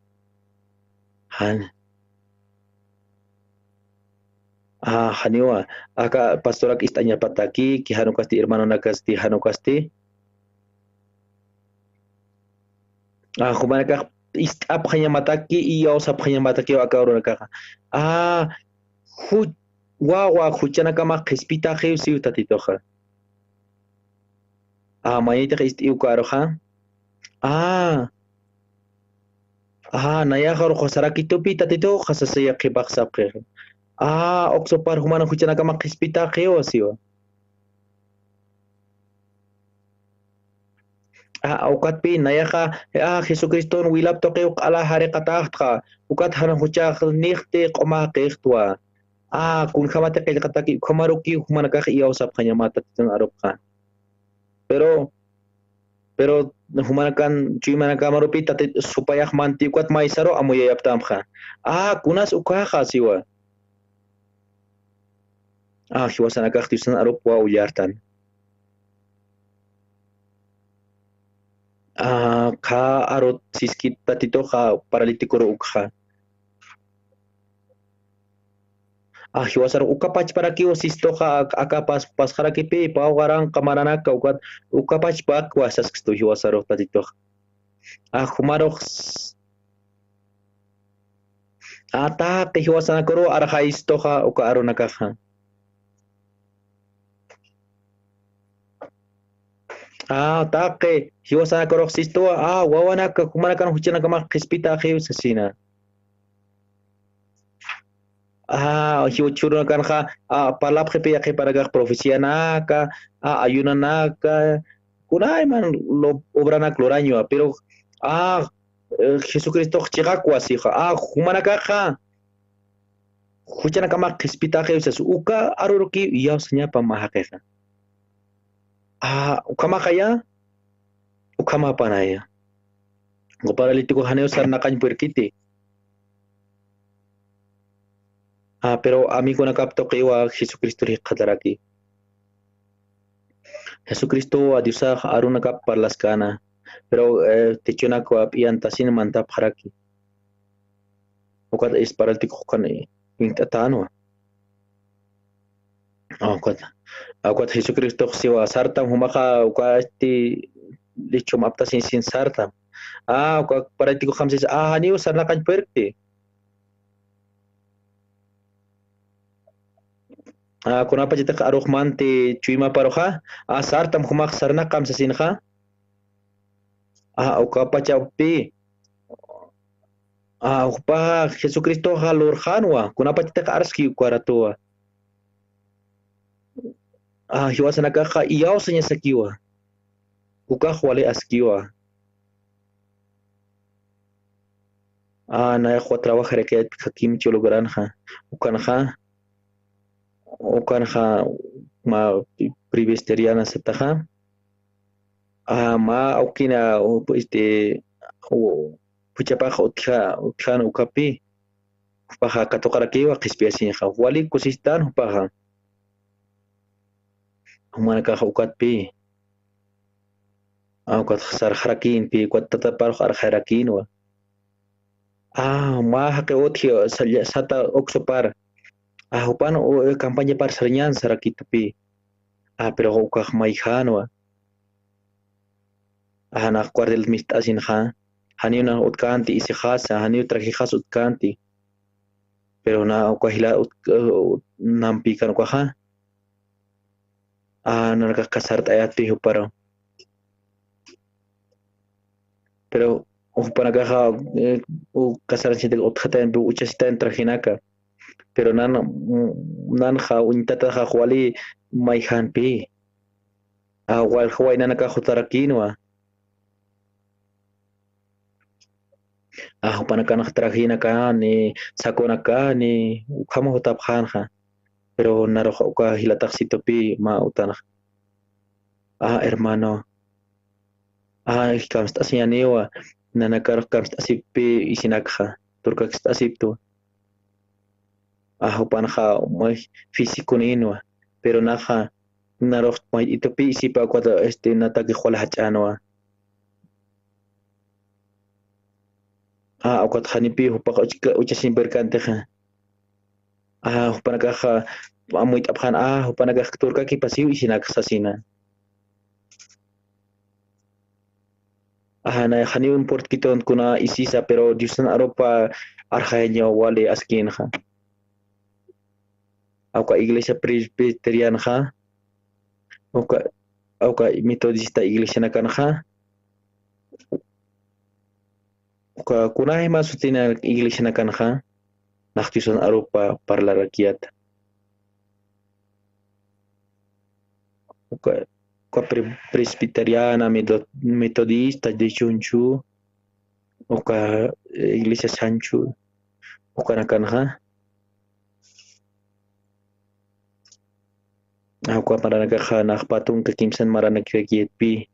Jan. A, janiwa, aka pastorak ist'añapataki, ki jan ukasti hermanonakasti, jan ukasti. A, jumanakax ist'apxañamataki, iyawsapxañamatakiw aka arunakaxa. A, ju-, wawa, juchanakamax qhispitäxiw siw Tatituxa. A, maynitix ist'iw uka aruxa. A. A, nayax aruxa sarakitupi Tatituxa sasa yaqhipax sapxi. A, uksupar jumana juchanakamax qhispitäxiwa siwa. A, ukatpi nayaxa, a, Jesucriston wilap tuqiw q'ala jariqatäxtxa, ukat jan juchax nixti q'uma jaqixtwa. A, kunjamati qillqataki, ukhamarukiw jumanakax iyawsapxañama Tatitun arupxa. Pero, pero jumanakan, chuymanakamarupi Tatit supayax manti ukat maysaru amuyayaptamxa. A, kunas ukaxa siwa. A, jiwasanakax Diosan arup wawillartan. A, qha arut siskit Tatituxa paralíticoru ukxa. A, jiwasarux uka pachparakiw sistuxa, ak-, aka pas-, pasxarakipi, pawqaranqa maranaka, ukat, uka pachpakwa saskistu jiwasarux Tatitux. A, jumarux s-, a, taqi jiwasanakaruw arxayistuxa uka arunakaxa. A, taqi jiwasanakarux sistuwa, a, wawanaka, jumanakan juchanakamax qhispitaxiw sasina. A, jiwa chhurunakanxa, a, parlapxipi yaqhipanakax profecianaka, a, ayunanaka, kunayman lo-, obranak lurañwa, pero, a, eh, Jesucristox chiqakwa sixa, a, jumanakaxa, juchanakamax qhispitaxiw sas, uka arurukiw iyawsañapa mä jaqixa. A, ukhamaxaya, ukhamapanaya. Uka paralítico janiw sarnaqañ puerkiti. A, pero amïgunakap tuqiwa Jesucristo jikxataraki. Jesucristowa Diosax arunakap parlaskäna, pero, eh, techonakwa p'iyantasin mantapxaraki. Ukat es paralítico ukan, eh, wint'atänwa. Ukat, ukat Jesucristox siwa sartam jumaxa, uka este, lichum aptasin sin sartam. A, uka paralítico jamsis, a, janiw sarnaqañ puerkti. A, kunapachatix arux manti chuymaparuxa, a, sartam jumax sarnaqam sasinxa. A, ukapachapi, a, jupaxa Jesucristoxa lurxänwa, kunapachatix arski uka ratuwa. A, jiwasanakaxa iyawsañasakiwa. Ukax wali askiwa. A, nayax trabajarakïtpï kimchi logranxa. Ukanxa, ukanxa mä presbiteriana sataxa. A, mä awkina, u-, este, u-, phuchhapax utja, utjan ukapi. Jupaxa katuqarakiwa qhispiyasiñxa. Wali kusistan jupaxa. Jumanakaxa ukatpï. A, ukat sarxarakïnpï, ukat tataparux arxarakïnwa. A, mä jaqi utji, sa-, sata uksupar. A, jupan, u-, campañapar sarañän sarakitupï. A, pero ukax mayjänwa. A, nax cuartel mist'asinxa. Janiw nax utkänti isixasa, janiw trajixas utkänti. Pero na uka jila ut-, ut-, nampïkan ukaxa. A, nanakax sart'ayätpï juparu. Pero jupanakaxa, eh, u-, casarasita utjatayanpï uchasitayan trajinaka. Pero nan, mm, nanxa uñtataxa wali mayjänpï. A, walja waynanakax jutarakïnwa. A, jupanakanxa trajinakani, sakunakani, ukhama jutapxänxa. Pero narux uka jilataxsitupï mä utanxa. A, hermano. A, kamst'asiñäniwa, nanakarux kamst'asipï isinakxa, turkakst'asiptu. A, jupanxa, may, físico ninwa, pero naxa, narux, may, itupï isipa, ukat, este, natakix wal jach'änwa. A, ukat janipï jupax uchka-, uchasin perkantixa. A, jupanakaxa, amuyt'apxän, a, jupanakax turkakipasiw isinakxa sasina. A, na, janiw importkitun kuna isisa, pero Diosan arupa arxayañaw wali askïnxa. Awka iglesia presbiterianxa, awka, awka metodista iglesianakanxa, awka kunayma sutina iglesianakanxa, nax Diosan arupa parlarakiyäta. Awka, awka pre-, presbiteriana, meto-, metodista, de chunchu, awka, eh, iglesia chanchu, awkanakanxa. Awka maranakaxa nax pä tunka kimsan maranakirakïtpï.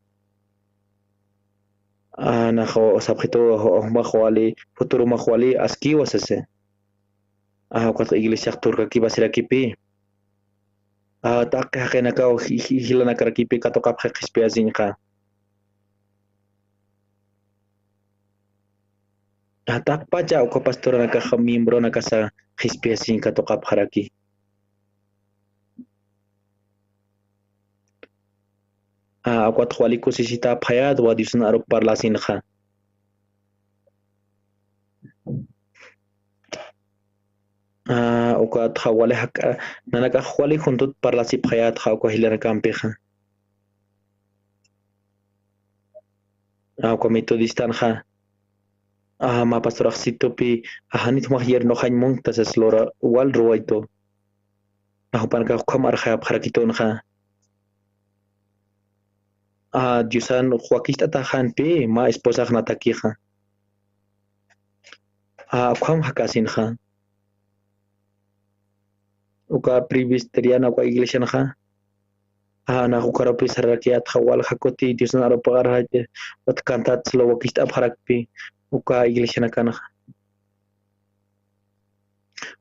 A, nax sapxitu, jumax wali, futurumax wali askiwa sasa. A, ukat iglesiax turkakipasirakipï. A, taqi jaqinakaw ji-, ji-, jilanakarakipï katuqapxi qhispiyasiñxa. A, taqpacha uka pastoranakaxa miembronakasa qhispiyasiñ katuqapxaraki. Ah, ukatxa wali kusisitapxayätwa Diosan arup parlasinxa. Ah, ukatxa wali jak'a, nanakax wali juntut parlasipxayätxa uka jilanakampixa. Ah, uka metodistanxa. Ah, mä pastoraxsitupi, ah, janit jumax yernoxañ munkta sas lura, wal ruwaytu. Ah, jupanakax ukham arxayapxarakitunxa. Ah, Diosan wakicht'ataxanpi, mä esposaxnatakixa. Ah, ukham jakasinxa. Uka presbiteriana uka iglesianxa. Ah, nax ukarupi sararakiyätxa walja kuti Diosan arupax arxayta, ukat cantat slo wakicht'apxarakpi, uka iglesianakanxa.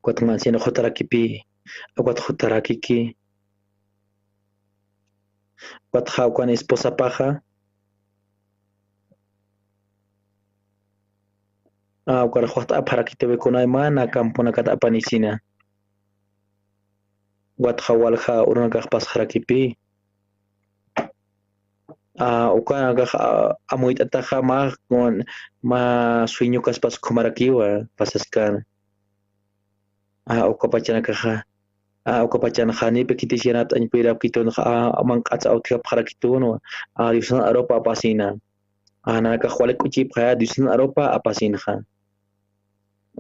Ukat mä anciano jutarakipi, ukat jutarakiki. Ukatxa ukan esposapaxa. Ah, ukarux waxt'apxarakitiwi kunaymana camponakat apanisina. Ukatxa walja urunakax pasxarakipi. Ah, ukanakax, ah, amuyt'ataxa mä, mä sueñokaspas khumarakiwa pasaskana. Ah, uka pachanakaxa. Ah, uka pachanxa janipi khitis yanapt'añ puyirapkitunxa, ah, manq'ats awtjapxarakitunwa. Ah, Diosan arupa apasina. Ah, nanakax wali k'uchipxaya Diosan arupa apasinxa.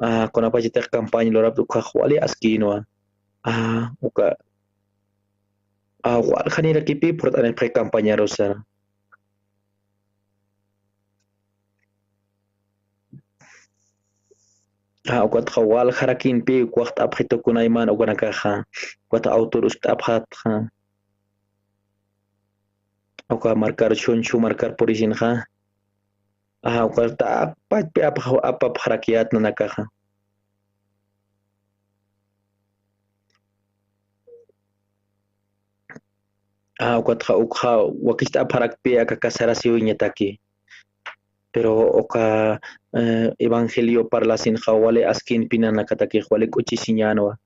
Ah, kunapachatix campaña lurapta ukkhax wali askïnwa. Ah, uka. Ah, waljanirakipi phurt'anipxi campañarusa. Ah, ukatxa waljarakinpi, uka waxt'apxitu kunayman ukanakaxa. Ukat autor uskt'apxatxa. Uka markar chunchu markar purisinxa. Ah, uka taqpachpi apxa-, apapxarakiyät nanakaxa. Ah, ukatxa ukxa wakicht'apxarakpi aka casarasiwiñataki. Pero uka, eh, evangelio parlasinxa wali askinpi nanakatakix wali k'uchisiñänwa.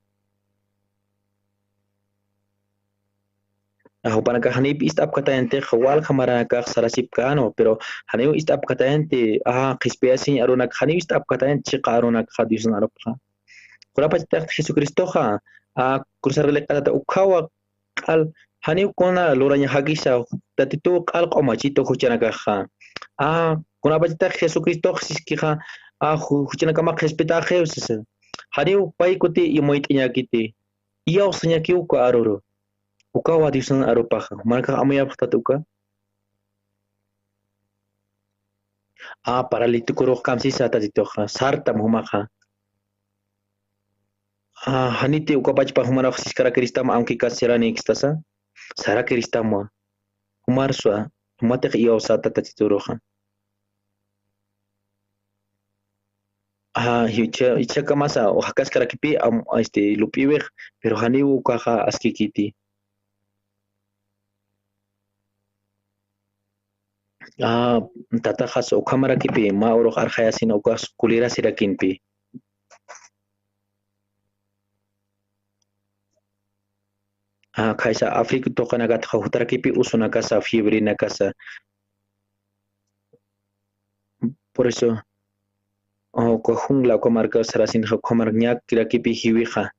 Ah, jupanakax janiw ist'apkatayantix walja maranakax sarasipkänwa, pero janiw ist'apkatayanti, ah, qhispiyasiñ arunak, janiw ist'apkatayanti chiqa arunakxa Diosan arupxa. Kunapachatix Jesucristoxa, ah, cruzar liq'atata ukhawa q'al, janiw kuna lurañaxakisa, Tatituw q'al q'umachitu juchanakaxa. Ah, kunapachatix Jesucristox siskixa, ah, ju-, juchanakamax qhispitaxiw sisa. Janiw pay kuti amuyt'añäkiti. Iyawsañakiw uka aruru. Ukawa Diosan arupaxa. Jumanakax amuyapxtat uka. Ah, paralíticorux kamsisa Tatituxa. Sartam jumaxa. Ah, janiti uka pachpa jumanakax siskarakiristam, aunque casi saranikistasa. Sarakiristamwa. Jumarsa, jumatix iyawsata Tatituruxa. Ajá, jichha, jichhakamasa, o jakaskarakipi, am, este, lup'iwix, pero janiw ukaxa askikiti. Ah, tataxas ukhamarakipi, mä urux arxayasina ukas kulirasirakinpi. Ah, khaysa África tuqinakatxa jutarakipi usunakasa, fiebrenakasa. Por eso, ah, uka jungla, uka marka sarasinxa, uka marka ñakirakipi jiwixa.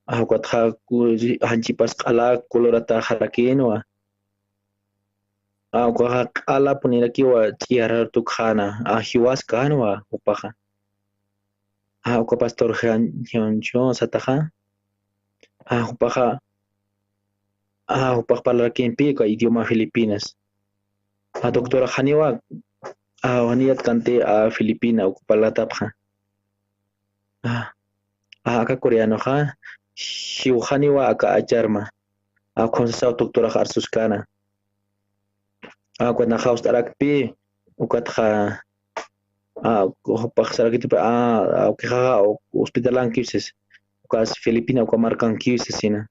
Ah, ukatxa, ku-, janchipas q'ala colorataxarakinwa. Ah, ukaxa q'alapunirakiwa ch'iyar tukxäna. Ah, jiwaskänwa jupaxa. Ah, uka pastor Jan-, Hyun Chun sataxa. Ah, jupaxa, ah, jupax parlarakimpi uka idioma Filipinas. Ah, doctora janiwa, ah, janiyat kanti, ah, Filipina, uka parlatapxa. Ah, ah, aka coreanoxa, jiw janiwa aka acharma. Ah, ukham sasaw doctorax arsuskana. Ah, ukat naxa jawst'arakpi, ukatxa, ah, jupax sarakitipi, ah, ah, ukixa, hospitalankiw sas. Ukas Filipina, uka markankiw sasina.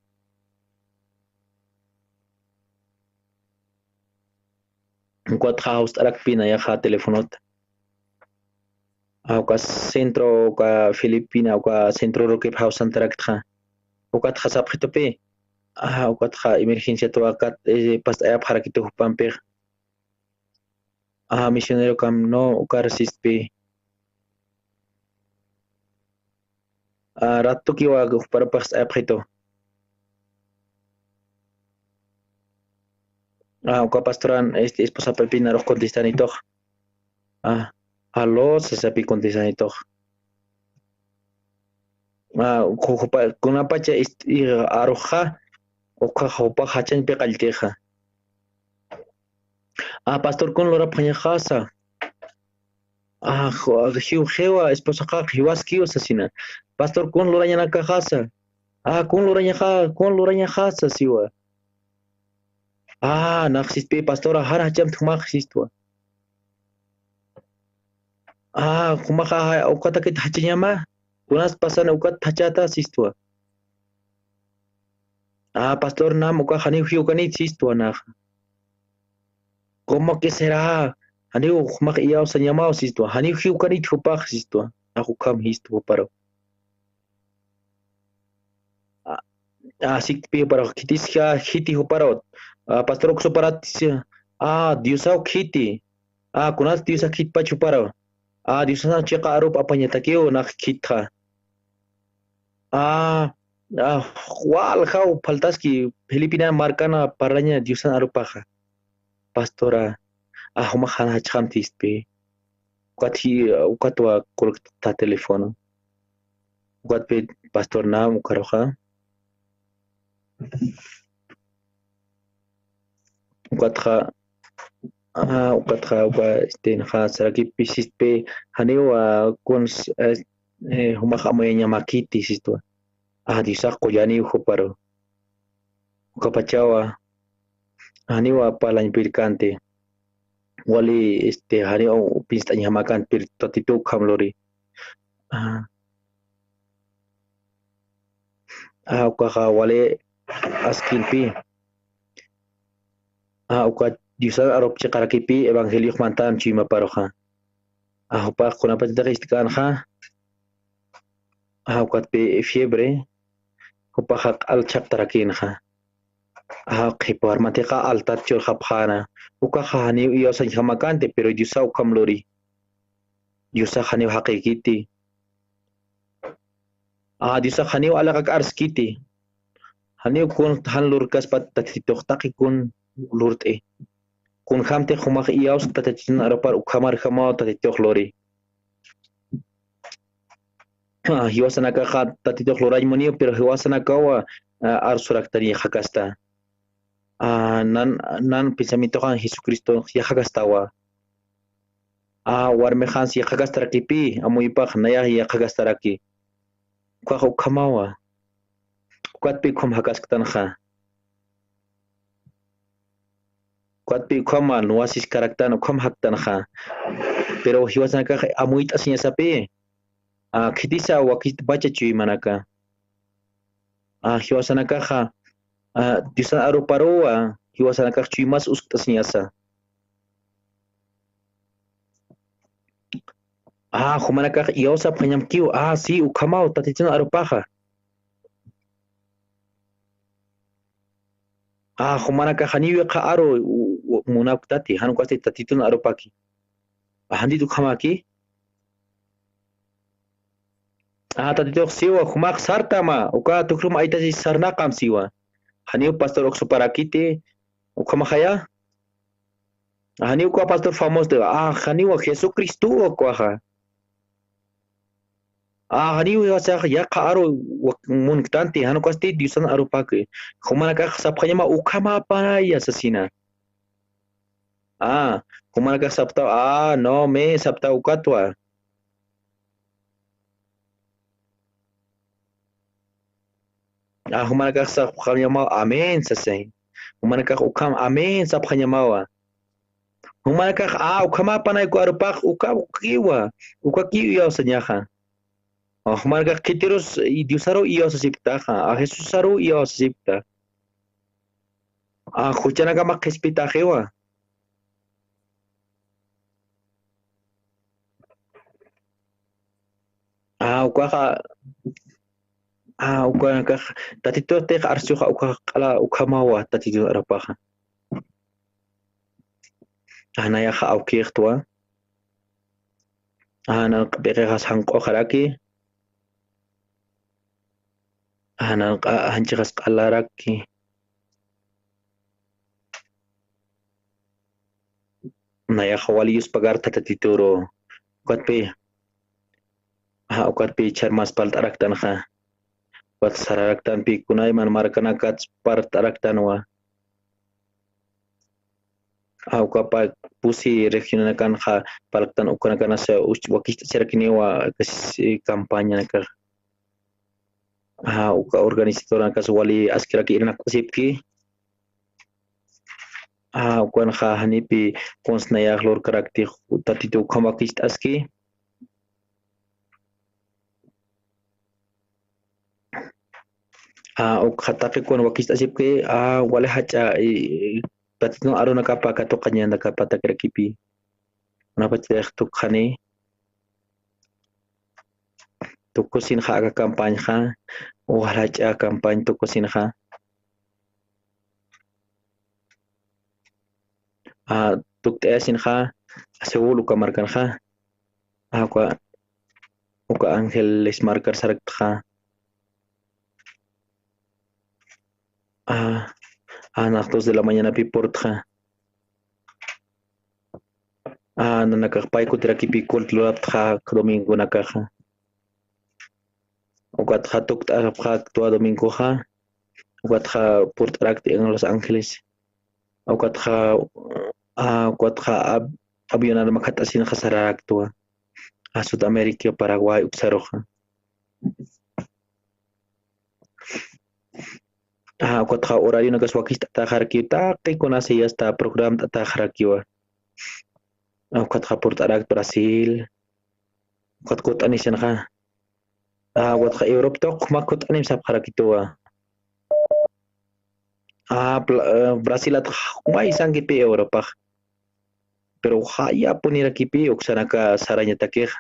Ukatxa jawst'arakpi nayaxa telefonota. Ah, uka centro, uka Filipina, uka centro urukip jawsantaraktxa. Ukatxa sapxitupi. Ajá, ukatxa emergenciatwa kat, eh, past'ayapxarakitu jupampix. Ajá, misionero kam, no, ukar sispi. Ah, ratukiwa juparux past'ayapxitu. Ah, uka pastoran, este, esposapipinarux contestanitux. Ah, aló, sasapi contestanitux. Ah, ju-, jupa-, kunapacha ist-, i-, aruxa, uka jupa jachañpi qalltixa. Ah, pastor, kun lurapxañaxasa. Ah, ju-, jiw-, jiwa, esposaxa jiwaskiw sasina. Pastor, kun lurañanakaxasa. Ah, kun lurañaxa, kun lurañaxasa siwa. Ah, nax sispi pastora, jara jacham jumax sistwa. Ah, jumaxa, ja-, ukatakit jachañama, kunas pasan ukat jachata sistwa. Ah, pastor, nam uka janiw jiwkanit sistwa naxa. ¿Cómo que será? Janiw jumax iyawsañamaw sistwa. Janiw jiwkanit jupax sistwa. Nax ukham jistwa juparu. Ah, ah, sikpi juparu, khitisja jiti juparu. Ah, pastor, uksuparat, ah, Diosaw khiti. Ah, kunas Diosax khitpach juparu. Ah, Diosax chiqa arup apañatakiw nax khitxa. Ah, ah, waljaw faltaski Filipina markana parlaña Diosan arupaxa. Pastora, ah, jumax jan jachxam sistpi. Ukat ji-, ukatwa colgta teléfono. Ukatpi pastor nam ukaruxa. Ukatxa, ah, ukatxa, uka, este, naxa, saraki pisispi, janiw, ah, kun, eh, eh, jumax amuyañamakiti sistwa. Ah, Diosax qullaniw juparu. Ukapachawa, janiwa parlañpirkanti. Wali, este, janiw pist'añjamakanti, pero Tatitu ukham luri. Ah. Ah, ukaxa wali askilpi. Ah, uka Diosan arup chiqarakipi evangeliox mantan chuymaparuxa. Ah, jupax kunapatitix ist'känxa. Ah, ukatpi fiebre. Jupaxa q'al chhaqtarakïnxa. Ah, qhipa armatixa altat churxapxäna. Ukaxa janiw iyawsañjamakanti, pero Diosax ukham luri. Diosax janiw jaqïkiti. Ah, Diosax janiw aliqak arskiti. Janiw kun jan lurkaspat Tatitux taqi kun lurt'i. Kunjamtix jumax iyawsk Tatitun arupar ukhamarjamaw Tatitux luri. Ah, jiwasanakaxa Tatitux lurañ muniw, pero jiwasanakawa, ah, arsuraktan yaqhakasta. Ah, nan, nan pensamientoxan Jesucristo yaqhakastawa. Ah, warmixans yaqhakastarakipï, amuypax nayax yaqhakastaraki. Ukax ukhamawa. Ukatpi ukham jakasktanxa. Ukatpi ukhama, nuwasiskaraktan, ukham jaktanxa. Pero jiwasanakax amuyt'asiñasapï. Ah, khitisa wakitpacha chuymanaka. Ah, jiwasanakaxa, ah, Diosan aruparuwa, jiwasanakax chuymas uskt'asiñasa. Ah, jumanakax iyawsapxañamkiw, ah, sí, ukhamaw, Tatitun arupaxa. Ah, jumanakax janiw yaqha aru, u-, u-, munapktati, jan ukasti Tatitun arupaki. Ah, jantit ukhamaki. Ah, Tatitux siwa, jumax sartama, uka tukrum aytasi sarnaqam siwa. Janiw pastor uksuparakiti, ukhamaxaya. Janiw uka pastor famoso, ah, janiwa Jesucristo ukaxa. Ah, janiw jiwasax yaqha aru wak-, munktanti, jan ukasti Diosan arupaki. Jumanakax sapxañama ukhamäpanaya sasina. Ah, jumanakax saptaw, ah, no, me saptaw ukatwa. Ah, jumanakax sapxañamaw, amén, sasay. Jumanakax ukham, amén, sapxañamawa. Jumanakax, ah, ukhamäpanay uka arupax, uka, ukakiwa, ukakiw iyawsañaxa. Ah, jumanakax khitirus, i-, Diosaru iyawsasipktaxa, a Jesusaru iyawsasipkta. Ah, juchanakama qhispitaxiwa. Ah, ukaxa, Ah, ukanakax, Tatitutix arsuxa uka q'ala ukhamawa Tatitun arupaxa. Ah, nayaxa awkixtwa. Ah, nanq'a p'iqixas janq'uxaraki. Ah, nanq'a janchixas q'alaraki. Nayaxa wali yuspakar Tatituru. Ukatpi, ah, ukatpi charmas parlt'araktanxa. Ukat sararaktanpi kunayman markanakat parlt'araktanwa. Ah, ukapa pusi regionanakanxa parlktan ukanakanas uch-, wakicht'asirakiniwa, eh, campañanakax. Ah, uka organizadoranakas wali askiraki irnaqt'asipki. Ah, ukanxa janipi kuns nayax lurkarakti Tatitu ukham wakicht'aski. Ah, ukxa taqi kun wakicht'asipki, ah, wali jach'a, eh, Tatitun arunakapa katuqañanakapa takirakipi. Kunapachatix tukxani. Tukusinxa aka campañxa, wal jach'a campañ tukusinxa. Ah, tukt'ayasinxa, Seúl uka markanxa. Ah, uka, uka Ángeles markar saraktxa. Ah, ah, nax dos de la mañanapi purtxa. Ah, nanakax pay kutirakipi culto luraptxa domingonakaxa. Ukatxa tukt'arapxaktwa domingoxa. Ukatxa purt'arakti en Los Ángeles. Ukatxa, ah, ukatxa av-, avionar makhat'asinxa sararaktwa. Ah, Sudamérica, Paraguay, uksaruxa. Ah, ukatxa horarionakas wakicht'ataxarakiw, taqi kunasi hasta programt'ataxarakiwa. Ah, ukatxa purt'arakt Brasil. Ukat kut'anisinxa. Ah, ukatxa Europatoq mä kut'anim sapxarakituwa. Ah, Bla-, eh, Brasilat maysankipi Europax. Pero jayapunirakipi uksanaka sarañatakix.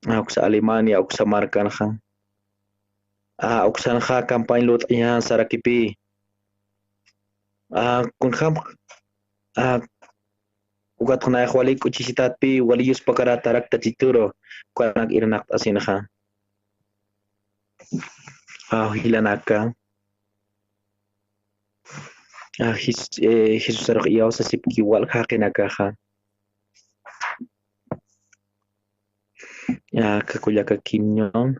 Ah, uksa Alemania, uksa markanxa. Ah, uksanxa campañ lurt'aña sarakipi. Ah, kunjam, ah, ukatxa nayax wali k'uchisitatpi, wali yuspakarat tarak Tatituru, ukanak irnaqt'asinxa. Ah, jilanaka. Ah, Jes-, eh, Jesusarux iyawsasipki walja jaqinakaxa. Ah, aka kullaka Kim Jong.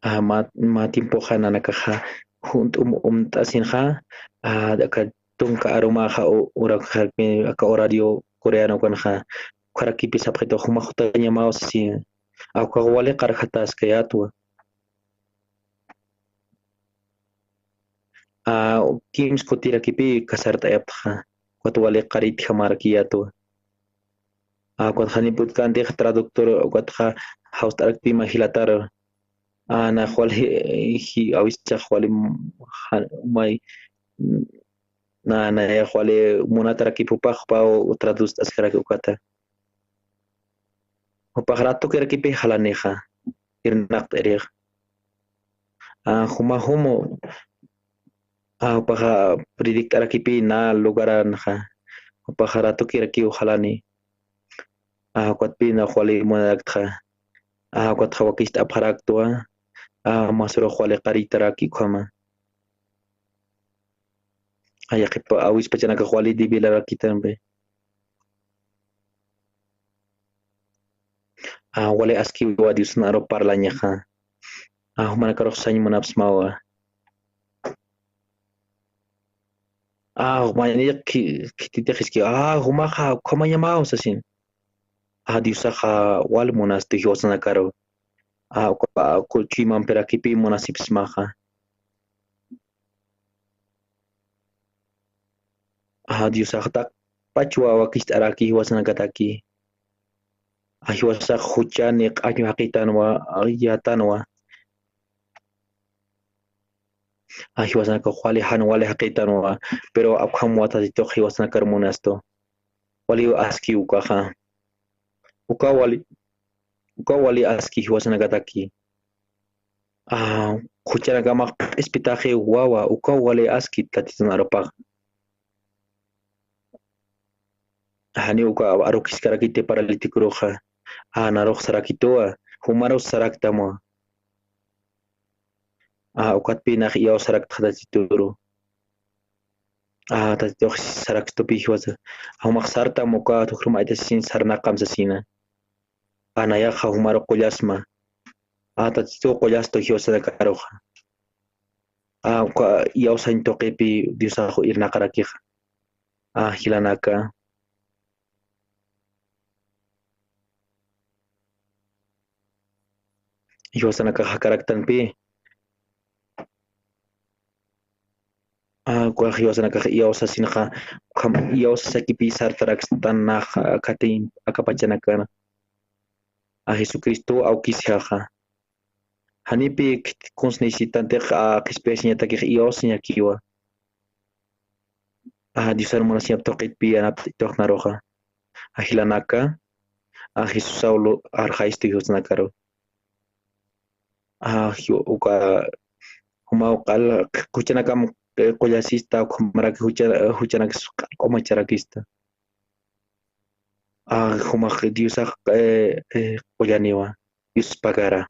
Ah, mä, mä tiempoxa nanakaxa junt'um umt'asinxa, ah, aka tunka arumaxa u-, urakxarki aka horario coreano ukanxa, ukharakipis sapxitu juma jutañamaw sasi, ah, ukax wali qarjataskayätwa. Ah, kimsa kutirakipi kasart'ayaptxa, ukat wali qaritjamarakiyätwa. Ah, ukat janiputkanti traductor, ukatxa jawst'arakpi mä jilatar. Ah, nax wali, eh, ji-, awisax wali, mm, ja-, may, mm, na, nayax wali munatarakip jupax, jupaw traduct'askaraki ukata. Jupax ratukirakipi jalanixa, irnaqt'irix. Ah, juma jumu, ah, jupaxa predict'arakipi na lugaranxa. Jupaxa ratukirakiw jalani. Ah, ukatpi nax wali munaraktxa. Ah, ukatxa wakicht'apxaraktwa. Ah, masürux wali qaritaraki ukhama. Ah, yaqhipa awispachanakax wali debilarakitampi. Ah, wali askiwa Diosan aru parlañaxa. Ah, jumanakarux sañ munapsmawa. Ah, jumaña ki-, khititix iski, ah, jumaxa ukhamañamaw sasin. Ah, Diosaxa wal munasti jiwasanakaru. Ah, uka, ah, ku-, chuymampirakipi munasipsmaxa. Ah, Diosax taqpachwa wakicht'araki jiwasanakataki. A jiwasax juchani q'añu jaqitanwa, yatanwa. A jiwasanakax wali jan wali jaqitanwa, pero akham watatitux jiwasanakar munastu. Wali aski ukaxa. Uka wali, uka wali aski jiwasanakataki. A, juchanakamax q'ispitaxi wawa, uka wali aski tatitun arupax. Jani uka arukiskarakiti paralítikuruxa. A, narux sarakituwa, jumarus saraktamwa. A, ukatpï nax iyaw saraktxa tatituru. A, tatitux sarakstupï jiwasa. A, jumax sartam uka tukrumayta sasin sarnaqam sasina. A, nayaxa jumaru qullasma. A, tatituw qullastu jiwasanakaruxa. A, uka iyawsañ tuqipï Diosax irnaqarakixa. A, jilanaka. Jiwasanakax jakaraktanpï. A, ukax jiwasanakax iyawsasinxa, ukham iyawsasakipï sartarakstan nax, a, kati akapachanakana. A, Jesucristo awkisixa. Janipï khit-, kuns necesitantixa, a, qhispiyasiñatakix iyawsañakiwa. A, Diosar munasiñap tuqitpï yanapt'ituxnaruxa. A, jilanaka, a, Jesusaw lu-, arxaystu jiwasanakaru. A, jiw-, uka, jumaw q'al, juchanakam, eh, qullasista, ukhamaraki jucha-, juchanakis q'umacharakista. A, jumax Diosax, eh, eh, qullaniwa, Dios pagara.